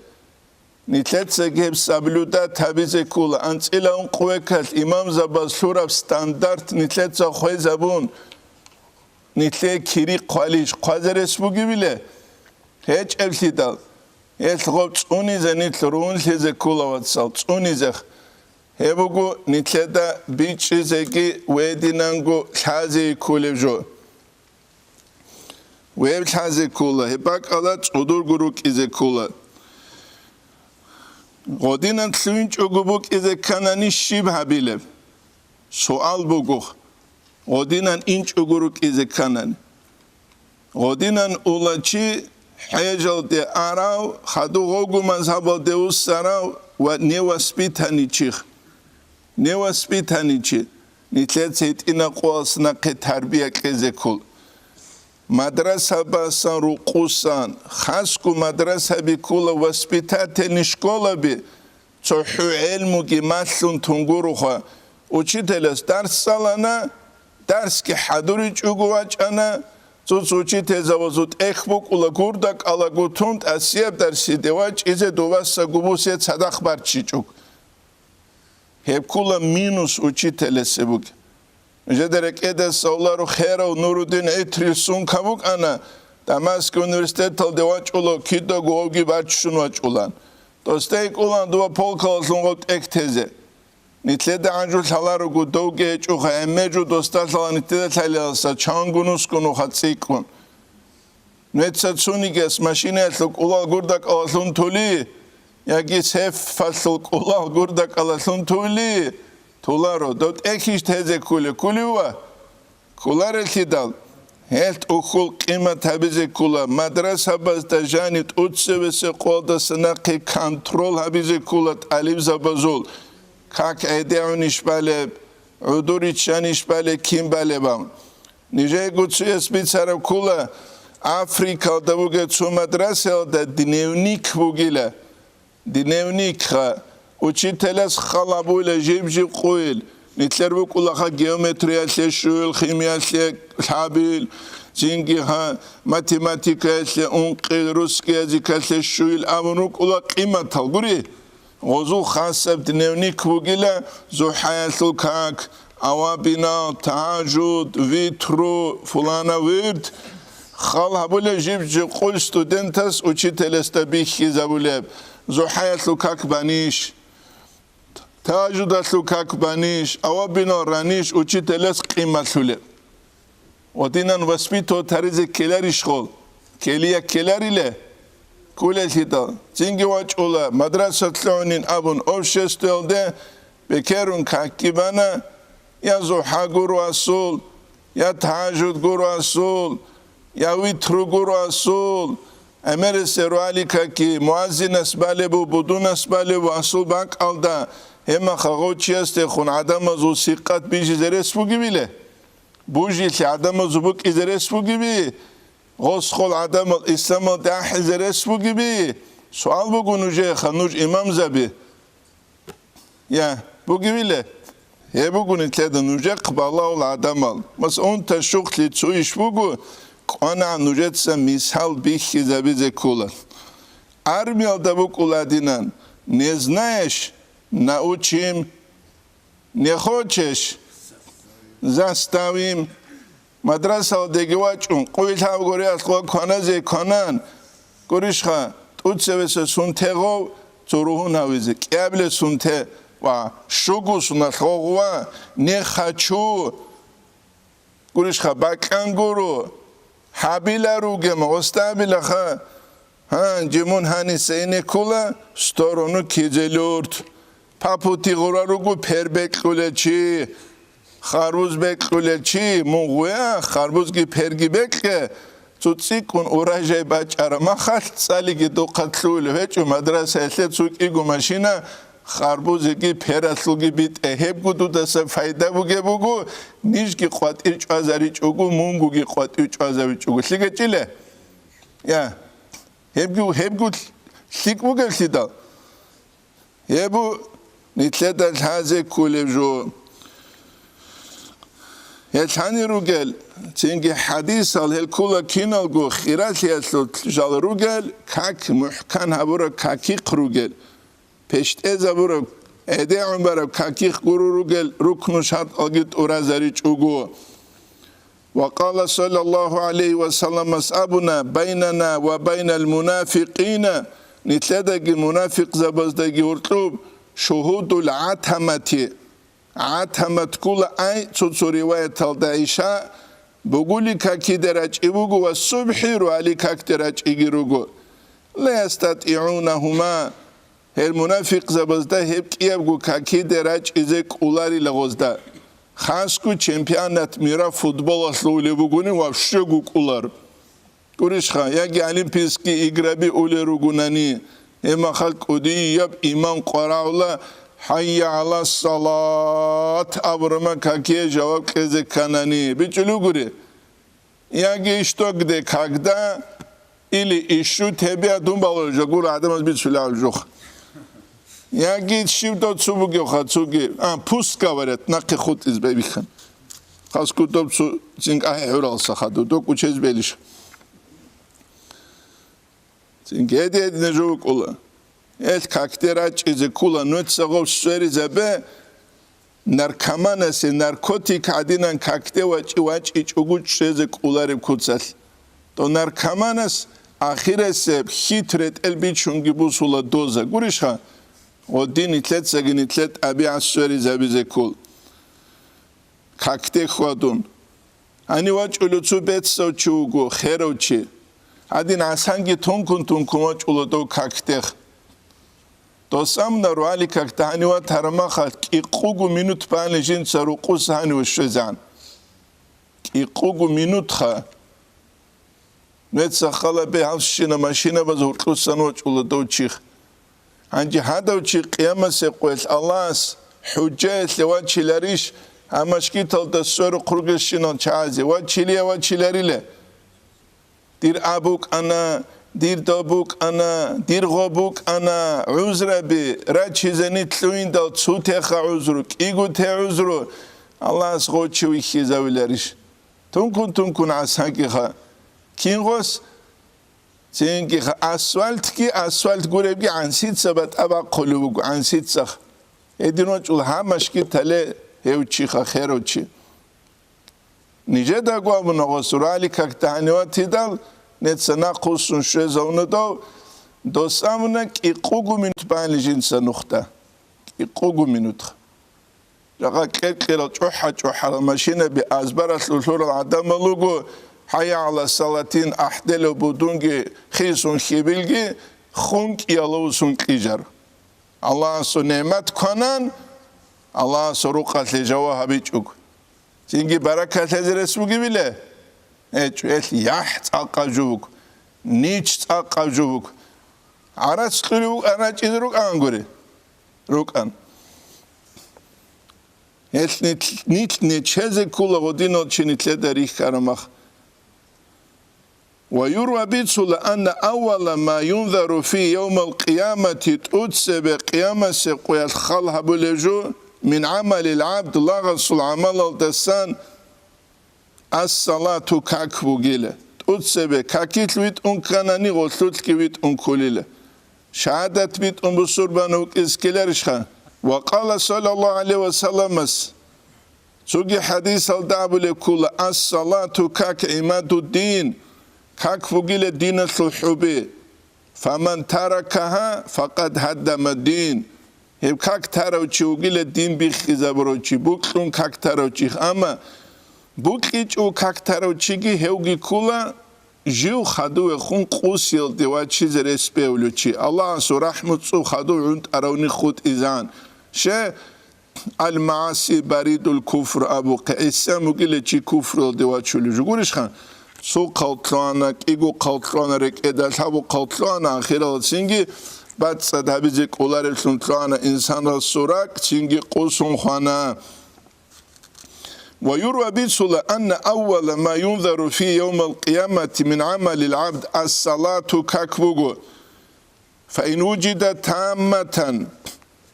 Нилъеца гьеб соблюдать гьабизе ккола, анцӀила ункъвекалъ имамзабаз лъураб стандарт нилъеца хвезабун, нилъее кири хъвалищ хъвазарес бугебиле? ГьечӀеблъидал, гьелъ гъоб цӀунизе нилъ ругьунлъизе ккола, вацал, цӀунизех. Гьеб буго нилъеда бичӀчӀизеги вединанго лъазе кколеб жо. Веб лъазе ккола, гьеб бакӀала цӀудурго рукӀизе ккола. Гъодинан лъугьинчӀого букӀизе кканани щиб гьабилеб? Суал буго, гъодинан инчӀого рукӀизе кканани. Гъодинан ула чи хӀежалде арав, хадув гъогу мазгьабалде вуссарав ва невоспитанный чих. Невоспитанный чи, нилъеца гьитӀина къоялъ нахъе тарбия кьезе ккол. Мадрасабасан рукъусан, хасго мадрасаби ккола воспитательный школаби, цохӀо гӀелмуги малъун тунгуруха. Учителас дарс цӀалана, дарсги хӀадуричӀого вачӀана, цо-цо учительзабазул тӀехь букӀула гурда кӀалаго тун тӀасияб дарсиде вачӀизе дувасаго бусе цадахъ барчичӀого. Гьеб ккола минус учителасе бугеб. Жеда рекӀеда савлару херав Нурудин гӀитрил сумка букӀана, Дамаскил университеталде вачӀула, кидаго гьавги баччун вачӀулан. Досда кӀулан дова полкалалъун гъов тӀехь тезе. Нилъеда гӀанжу лъаларого довги гьечӀоха, гӀемер жо досда лъала, нилъеда лъалеласа чангун ускун уха цӀикӀкӀун. Нуеца цунигес машинаялъул кӀулал гурдакӀалалъун тули, яги сефалъул кӀулал гурдакӀалалъун тули, туларо. Дов тӀехьищ тезе ккулев, ккулев ва? Кколарелъидал, гьелъ тӀухьул къимат гьабизе ккола, мадрасабазда жаниб тӀуцевесеб къоялдаса нахъе контрол гьабизе ккола тӀалибзабазул, как гӀедегӀунищ балеб, гӀодор иччанищ балеб, кин балеб абун. Нижеего цояс бицараб ккола, Африкалда бугеб цо мадрасаялда дневник бугила. Дневникха, учителас хал гьабула жиб-жиб къойил, нилъер букӀулаха геометриялъе щуил, химиялъе лъабил, цинги гьа, математикаялъе ункъил, русский языкалъе щуил абун рукӀула къиматал. Гури, гъозул хасаб дневник бугила, зухӀаялъул как, авабинал, тагьажуд, витру, фулана вирд, хал гьабулеб жиб-жиб къойил студентас учителасда бихьизабулеб, зухӀаялъул как банищ, тагьажудалъул как банищ, авабинал ранищ учителас къималъулеб. Ва динан воспитывать гьаризе ккеларищ гъол? Ккелия ккеларила? Кколелъидал, цинги вачӀула, мадрасалъ лъугӀунин абун обществоялде бекерун какги бана, я зухӀа гуро асул, я тагьажуд гуро асул, я витру гуро асул, гӀемерисел ругьали какги, муаззинас балебу, будунас балебу асул бакӀалда, гьеб мехалъ гъов чиясдехун гӀадамазул сикъат бижизе рес бугебила? Бужилъи гӀадамазул букӀизе рес бугеби? Гъосхъол гӀадамал исламалде ахӀизе рес бугеби? Суал буго нужееха, нуж имамзаби. Я, бугевила? Гьеб буго нилъеда нужехъ балагьул гӀадамал. Мас унта щухълъи цо иш буго, кӀванагӀан нужеца мисал бихьизабизе ккола. Армиялда букӀула динан, не знаешь, научим. Не хочешь? Заставим. Мадрасалдеги вачӀун, къуй лъабго реалъ кваназе кванан, гурищха, тӀуцевеса сунте гъов цо ругьун гьавизе, кӀиабиле сунте ва щуго суналъ гъов гъува, не хочу. Гурищха, бакьан гуро, гьабила ругема, гъостабилаха. Гьанже мун гьаниса ине ккула сторону кизелурт. Папути гъура руго пер бекьулел чи, харбуз бекьулел чи, мун гъуя, харбузги перги бекье, цо цӀикӀкӀун урожай бачӀара махалъ цӀалиги духъа лъугьулев гьечӀо мадрасаялъе цо кӀиго машина, харбузеги пералъулги битӀе. Гьебго дудаса пайда бугеб буго, нижги къватӀир чӀвазаричӀого, мунгуги къватӀир чӀвазавичӀого. ЛъикӀачӀила? Я. Гьебги, гьебго лъикӀ бугеблъидал? Гьеб бу нилъеда лъазе кколеб жо. Гьел лъани ругел, цинги хӀадисал гьел ккула киналго хиралъиялъул жал ругел, как мухӀкан гьабураб какихъ ругел, пещтӀезабураб, гӀедегӀун бараб какихъ гуро ругел рукну шартӀалги тӀуразаричӀого. Ва къала саллаллагьу гӀалайгьи ва салламас абуна: «Байнана ва байнал мунафикъина», нилъедаги мунафикъзабаздаги гьоркьоб, «шугьудул гӀатамати», гӀатамат ккула ай, цо-цо риваяталда гӀиша бугули какиде рачӀи буго ва субхӀи ругьали какде рачӀиги руго. «Ла ястатигӀунагьума», гьел мунафикъзабазда гьеб кӀиябго какиде рачӀизе кӀоларила гъозда. Хасго чемпионат мира футболалъулеб бугони вообще кӀолар. Гурищха, яги Олимпийские играби улел ругонани, гьеб махал кӀудияб имам къварагӀула «ХӀайя гӀалас салат» абураб какие жаваб кьезе кканани, бичӀчӀулев гури. Яги «Что, где, когда» или «Ищу тебя» дун балула жо гуро гӀадамаз бицулеб жо. Яги щиб дов цо бугевха, цоги, а, «Пусть говорят», нахъе хутӀиз бебихьан. Хасго дов цо цинкӀ ахӀи гӀуралса хадур, дов кӀучез белищ. Цинги гьедин-гьедине жо букӀула. Гьелъ какде рачӀизе ккула, нуца гъов сверизабе, наркоманасе наркотик гӀадинан какде вачӀи-, вачӀичӀого чӀезе кӀолареб куцалъ. То наркоманас ахирасеб хьитӀ ретӀел бичунги бусула доза. Гурищха? Гъодин нилъецаги нилъер тӀабигӀат сверизабизе ккол. Какде хьвадун. Гьанив вачӀулев цо бецав чи вуго, херав чи. Гьадин гӀасанги тункун-тункун вачӀула дов какдехъ. Дос амна ругьали какда гьанив ватараб махалъ кӀикъуго минут бани жинца рукъуса гьанив щвезан. КӀикъуго минутха. Нуеца хал бе гьалщина машинабаз гьуркьусан вачӀула дов чихъ. Гьанже гьадав чи къиямасеб къоялъ Аллагьас хӀужаялъе вачиларищ, гьаб машгиталда сверухъ ругелщинал чагӀазе вачилия вачиларила? Дир аб букӀана, дир доб букӀана, дир гъоб букӀана, гӀузраби, рачизе нилъ лъугьиндал цо теха гӀузру, кӀиго те гӀузру, Аллагьас гъов чи вихьизавиларищ? Тункун-тункун гӀасакӀиха. Кин гъос? Цинги асфальтги, асфальт гуребги гӀансица батӀа бахъулев вуго, гӀансицах. Гьедин вачӀул гьаб машгитале гьев чиха херав чи. Нижеда гвабуна гъосурали какда гьаниватидал, неца нахъуссун щвезавуна дов, дос амуна кӀикъуго минут бани жинца нухда. КӀикъуго минутха. Жакъа кьер-кьерал чӀухӀа-чӀухӀарал машинаби азбаралъур лъурал гӀадамал руго, хӀайя гӀала салатин ахӀделев будунги хисун хьибилги хун кӀиялавусун кьижар. Аллагьасул нигӀмат кванан, Аллагьасул рукъалъе жаваб гьабичӀого. Цинги баракат лъезе рес бугебила? ГьечӀо, гьелъ яхӀ цӀакъаб жо буго, нич цӀакъаб жо буго. ГӀарац кьурив вукӀан рачӀине рукӀан гури? РукӀан. Гьелъ нилъ, нилъ нечезе ккула гъодинал чи нилъеда рихьараб мах. Ва юрва бицула, анна аввала ма юнзару фи явмал къиямати, тӀуцебе къиямасеб къоялъ хал гьабулеб жо, мин гӀамалил гӀабд, лагъасул гӀамалалдасан, ас-салату, как бугила. ТӀуцебе какилъ витӀун кканани, гъолъулъги витӀун кколила. Шагьадат битӀун бусурбан вукӀиз ккеларищха? Ва къала саллаллагьу гӀалайгьи ва салламас, цоги хӀадисалда абулеб ккула: «Ас-салату как гӀимадуддин», как бугила диналъул хӀуби. «Фаман таракагьа, факъад гьаддамаддин». Гьеб как тарав чи вугила дин биххизабурав чи, букьун как тарав чи. Амма букьичӀев как тарав чиги гьевги ккула, жив хадувехун къусиялде вачизе рес бегьулев чи, Аллагьасул рахӀмуцӀцӀул хадув гӀунтӀаравни хутӀизан. Ще, «Ал-мааси баридул куфр» абухъе, гӀисан вугила чи куфралде вачулев жо. Гурищха? Цо хъал лъугьана, кӀиго хъал лъугьана, рекӀеда лъабго хъал лъугьана, ахиралда цинги бацӀцӀад гьабизе кӀолареблъун лъугьана инсанасул ракӀ, цинги къосун хвана. Ва юрва бицула, анна аввала ма юнзару фи явмал къиямати мин гӀамалил гӀабд ас-салату, как буго. Фа ин вужидат тамматан,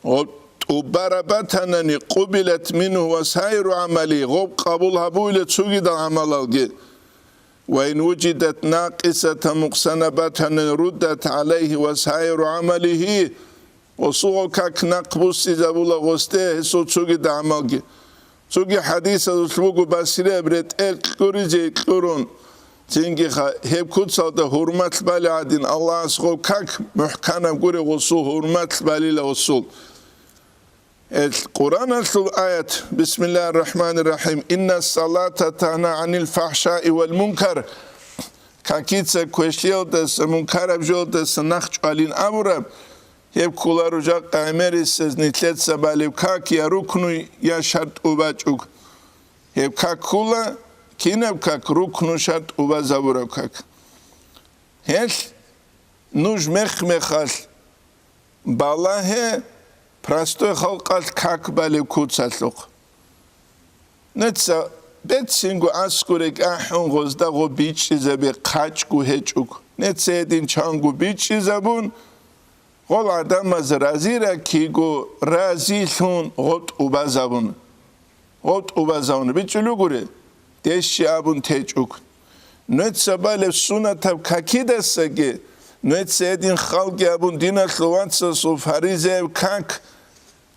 гъоб тӀубараб батанани, къубилат мингьу ва сайру гӀамали, гъоб къабул гьабуила цогидал гӀамалалги. Ва ин вужидат накъисатан нукъсана батанани, руддат гӀалайгьи ва сайру гӀамалигьи, гъосул как нахъ буссизабула гъосде гьесул цогидал гӀамалги. Цоги хӀадисалъулъ буго басрияб ретӀел кьуризе кьурун, цинги ха-, гьеб куцалда гьурмат бали гӀадин, Аллагьас гъов как мухӀканаб гуре гъосул гьурмат балила гъосул. Эл Къураналъул аят: «Бисмиллагьир рахӀманир рахӀим. Инна салата тагьна гӀанил фахӀшаи вал мункар». Какица квешлъиялдаса, мункараб жоялдаса нахъ чӀвалин абураб, гьеб кколаро жакъа гӀемерисез нилъеца балеб как я рукну, я шартӀу бачӀуг. Гьеб как ккула, кинаб как? Рукну, шартӀу базабураб как. Гьелъ нуж мех-мехалъ балагье, простой халкъалъ как балеб куцалъухъ. Неца бецинго аскӀуре кӀахӀун гъозда гъо бичӀчӀизабе хъачӀго гьечӀого. Неца гьедин чанго бичӀчӀизабун, гъол гӀадамаз разира киго разилъун гъо тӀубазабун. Гъо тӀубазабун. БичӀчӀулев гури, дещи абун течӀуг. Нуеца балеб сунатаб какидасаги, нуеца гьедин халги абун диналъул вацасул фаризаяб как,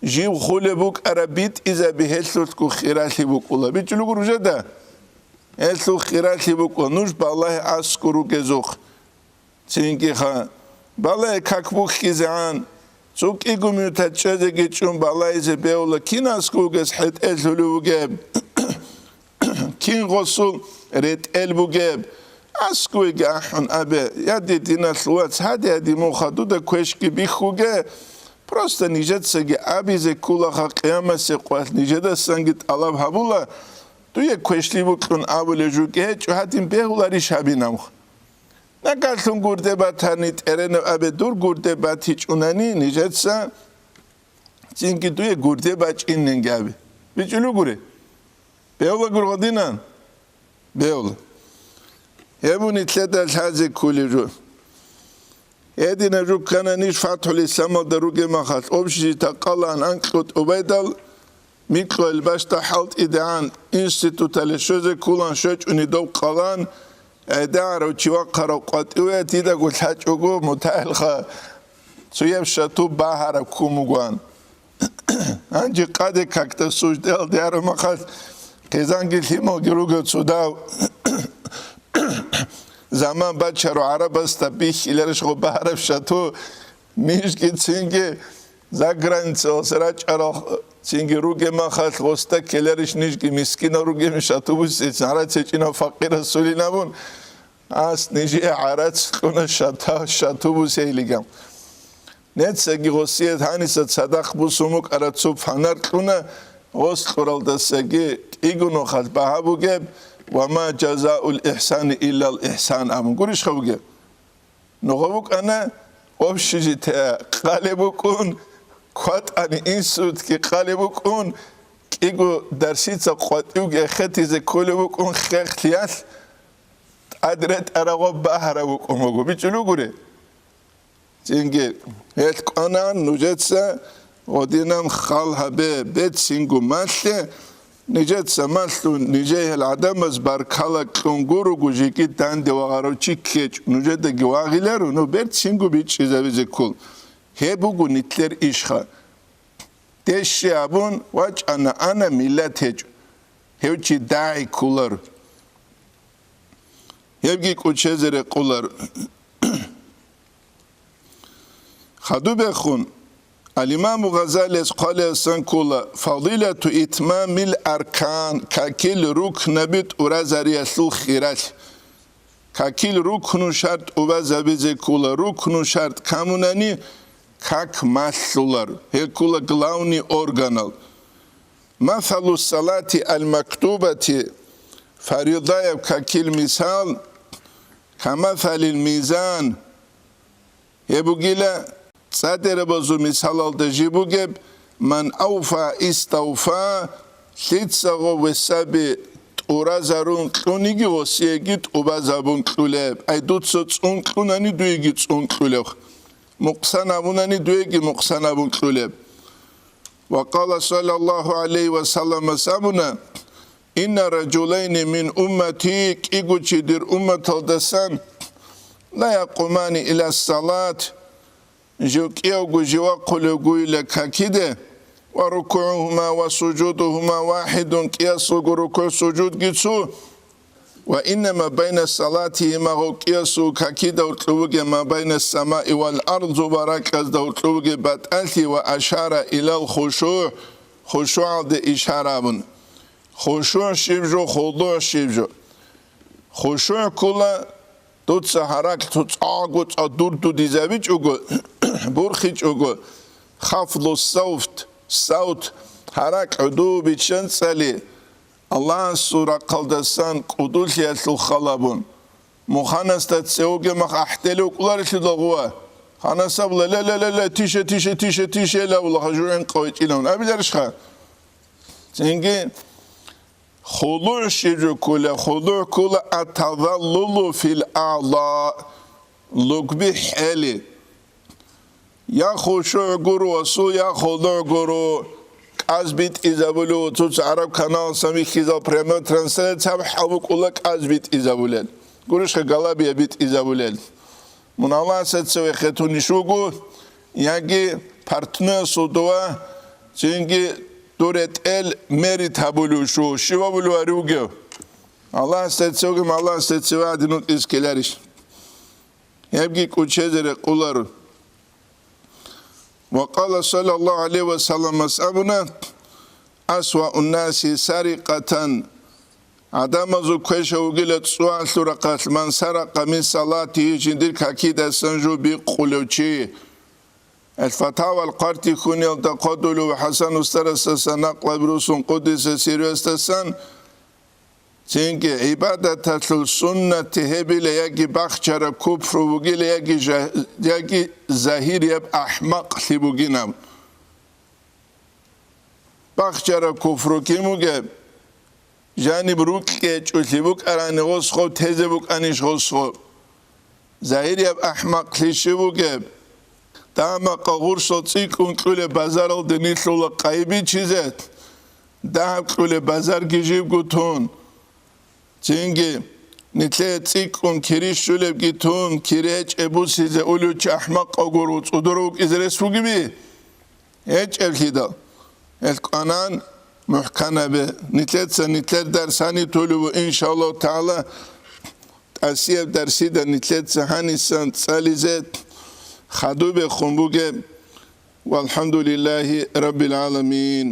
жив хулеб букӀараб битӀизаби гьелъулъго хиралъи букӀула. БичӀчӀулев гури жада? Гьелъул хиралъи букӀула. Нуж балагье аскӀур ругезухъ. Цинги ха, балай как бухьизегӀан, цо кӀиго минута чӀезеги чӀун балайзе бевла, кинасго вугес хӀетӀелъулев вугеб, кин гъосул ретӀел бугеб. Аскуеги ахӀун абе, я дир диналъул вац, гьади-гьади мун хадуда квешги бихьуге, просто нижецаги абизе кколаха, къиямасеб къоялъ нижедасанги тӀалаб гьабула, дуе квешлъи букьун абулеб жуги гьечӀо, гьадин бегьуларищ гьабинабха? Нагагьлъун гурде батани, тӀеренав абе дур гурде батичӀунани, нижеца цинги дуе гурде бачӀиннинги абе. БичӀулев гури? Бевла гургъадинан? Бевла. Гьеб нилъеда лъазе кколеб жо. Гьедина жуккана ниж ФатхӀул Исламалда ругеб махалъ, общежитие къалаан анкьго тӀубайдал, микьго илбашда хӀалтӀидегӀан институталде щвезе кколаан щвечӀони дов къалаан, гӀедегӀарав чи вахъарав къватӀиве дидаго лъачӀого мутагӀилха цояб шату багьараб ккун бугоан. Гьанже къаде какда суждаялде араб махалъ, хъизанги лъималги руго цо дав. Заман бачару гӀарабасда бихьиларищ гъо багьараб шату, нижги цинги заграницалъ рачӀарал цинги ругеб махалъ, гъосда ккеларищ нижги мискинал ругеб шату бусецин, гӀарац гьечӀинав факъир расулин абун, Ас нижее гӀарац кьуна шата-, шату бусейлиган. Нецаги гъосие гьаниса цадахъ бусун букӀараб цо панар кьуна, гъос кьуралдасаги кӀиго нухалъ багьа бугеб, «Ва ма жазаул ихсани иллал ихсан» абун. Гурищха бугеб? Нугъа букӀана, общежитие къалеб букӀун, кватӀани институтги къалеб букӀун, кӀиго дарсица къватӀивги эхетизе кколеб букӀун хехлъиялъ, тӀад ретӀарагъо багьараб букӀун буго, бичӀчӀулугури. Цинги гьелъ кӀванан нужеца гъодинан хал гьабе, бецинго малъе, нижеца малъун, нижее гьел гӀадамаз баркала кьун гуруго, жеги данде вагъарав чи ккечӀ, нужедаги вагъиларо, ну берцинго бичӀчӀизабизе ккол. Гьеб буго нилъер ишха. Дещи абун вачӀана ана миллат гьечӀо. Гьев чи дагӀи кколар. Гьебги кӀучезе рекъолар. Хадубехун, Ал-Имаму Гъазалияс хъвалеасан ккола, фадилату итмамил аркан, какил рукнаби тӀуразариялъул хиралъ. Какил рукну шартӀ убазабизе ккола, рукну шартӀ камунани, как малъулар, гьел ккола главный органал. Масалу салати ал-мактубати, фаридаяб какил мисал, камасалил мизан, гьеб бугила цӀадирабазул мисалалда жиб бугеб, ман авфа иставфа, лъицаго весаби тӀуразарун кьуниги гъосиеги тӀубазабун кьулеб, ай дуца цӀун кьунани дуеги цӀун кьулеб, мукъсан абунани дуеги мукъсан абун кьулеб. Ва къала саллаллагьу гӀалайгьи ва саллама, абуна, «Инна ражулайни мин уммати», кӀиго чи дир умматалдасан, «ла якъумани иля салат», жив кӀиявго жив вахъулевгойила какиде, «ва рукугӀугьума ва сужудугьума вахӀидун», кӀиясулго рукугӀ-сужудги цо, «Ва иннама байна салатигьима», гъов кӀиясул какидав кьувуге, «ма байна самаи вал ард», зуба ракьазда кьувуге батӀалъи, «ва ашара илал хушугӀ», хушугӀалде ишара абун. ХушугӀ щиб жо, худугӀ щиб жо? ХушугӀ ккола дуца гьаракь цоцӀаго цӀадурдудизабичӀого, бурхичӀого, хафлу савт, савт, гьаракь гӀуду биччан цӀали, Аллагьасул рахъалдасан кӀудулъиялъул халабун. Муханасда цевуге мах ахӀдели укӀуларелъидал гъува. Ханасаб ла-ла-ла-ла-ла, тише, тише, тише, тише, ла ула хажугӀин къойчӀилан абиларищха? Цинги худугӀ щиб жо ккола, худугӀ ккола атазаллулу фил агӀза, лугби хӀели. Я хушугӀ гуро, асул, я худугӀ гуро, кӀаз битӀизабулев, цуц гӀараб каналасан вихьизал прямой трансляция гьаб хӀал букӀула кӀаз битӀизабулел. Гурищха галабия битӀизабулел. Мун Аллагьасда цеве хетунищ вуго, яги партнерасул дова, цинги дур ретӀел мерит гьабулев щу, щив абулев гьари вугев? Аллагьасда цеве, Аллагьасда цеве гьадин вукӀиз ккеларищ? гьебги кӀучезе рекъоларо. Ва къала саллаллагьу гӀалайгьи ва салламас абуна: «Асваун наси сарикъатан», гӀадамазул квешав вугила цӀуалъул рахъалъ, «ман саракъа мин салатигьи», жиндир какидасан жо бикъулев чи. Ал-Фатавал хъвартихьуниялда хъодулев ХӀасан устарасдасан накълаб русун, къуддиса сирругьу, гьесдасан, цинги гӀибадаталъул суннат гьебила яги бахчараб куфру бугила, яги жа-, яги загьирияб ахӀмакълъи бугинаб. Бахчараб куфру кин бугеб? Жаниб рукь гьечӀолъи букӀарани гъосго, тезе букӀанищ гъосго? Загьирияб ахӀмакълъи щив вугеб? Дагьаб-макъаб гъурсал цӀикӀкӀун кьулеб базаралде нилъула къайи бичизе, дагьаб кьулеб базарги жибго тун. Цинги, нилъее цӀикӀкӀун кири щулебги тун, кири гьечӀеб бусизе улев чи ахӀмакъав гуро, цӀудурав вукӀизе рес бугеби? ГьечӀеблъидал. Гьел кӀванан мухӀканабе. Нилъеца нилъер дарс гьаниб толеб буго, иншааллагьу тагӀала, тӀасияб дарсида нилъеца гьанисан цӀализе хадубехун бугеб. ВалхӀамдулиллагьи раббил гӀаламин.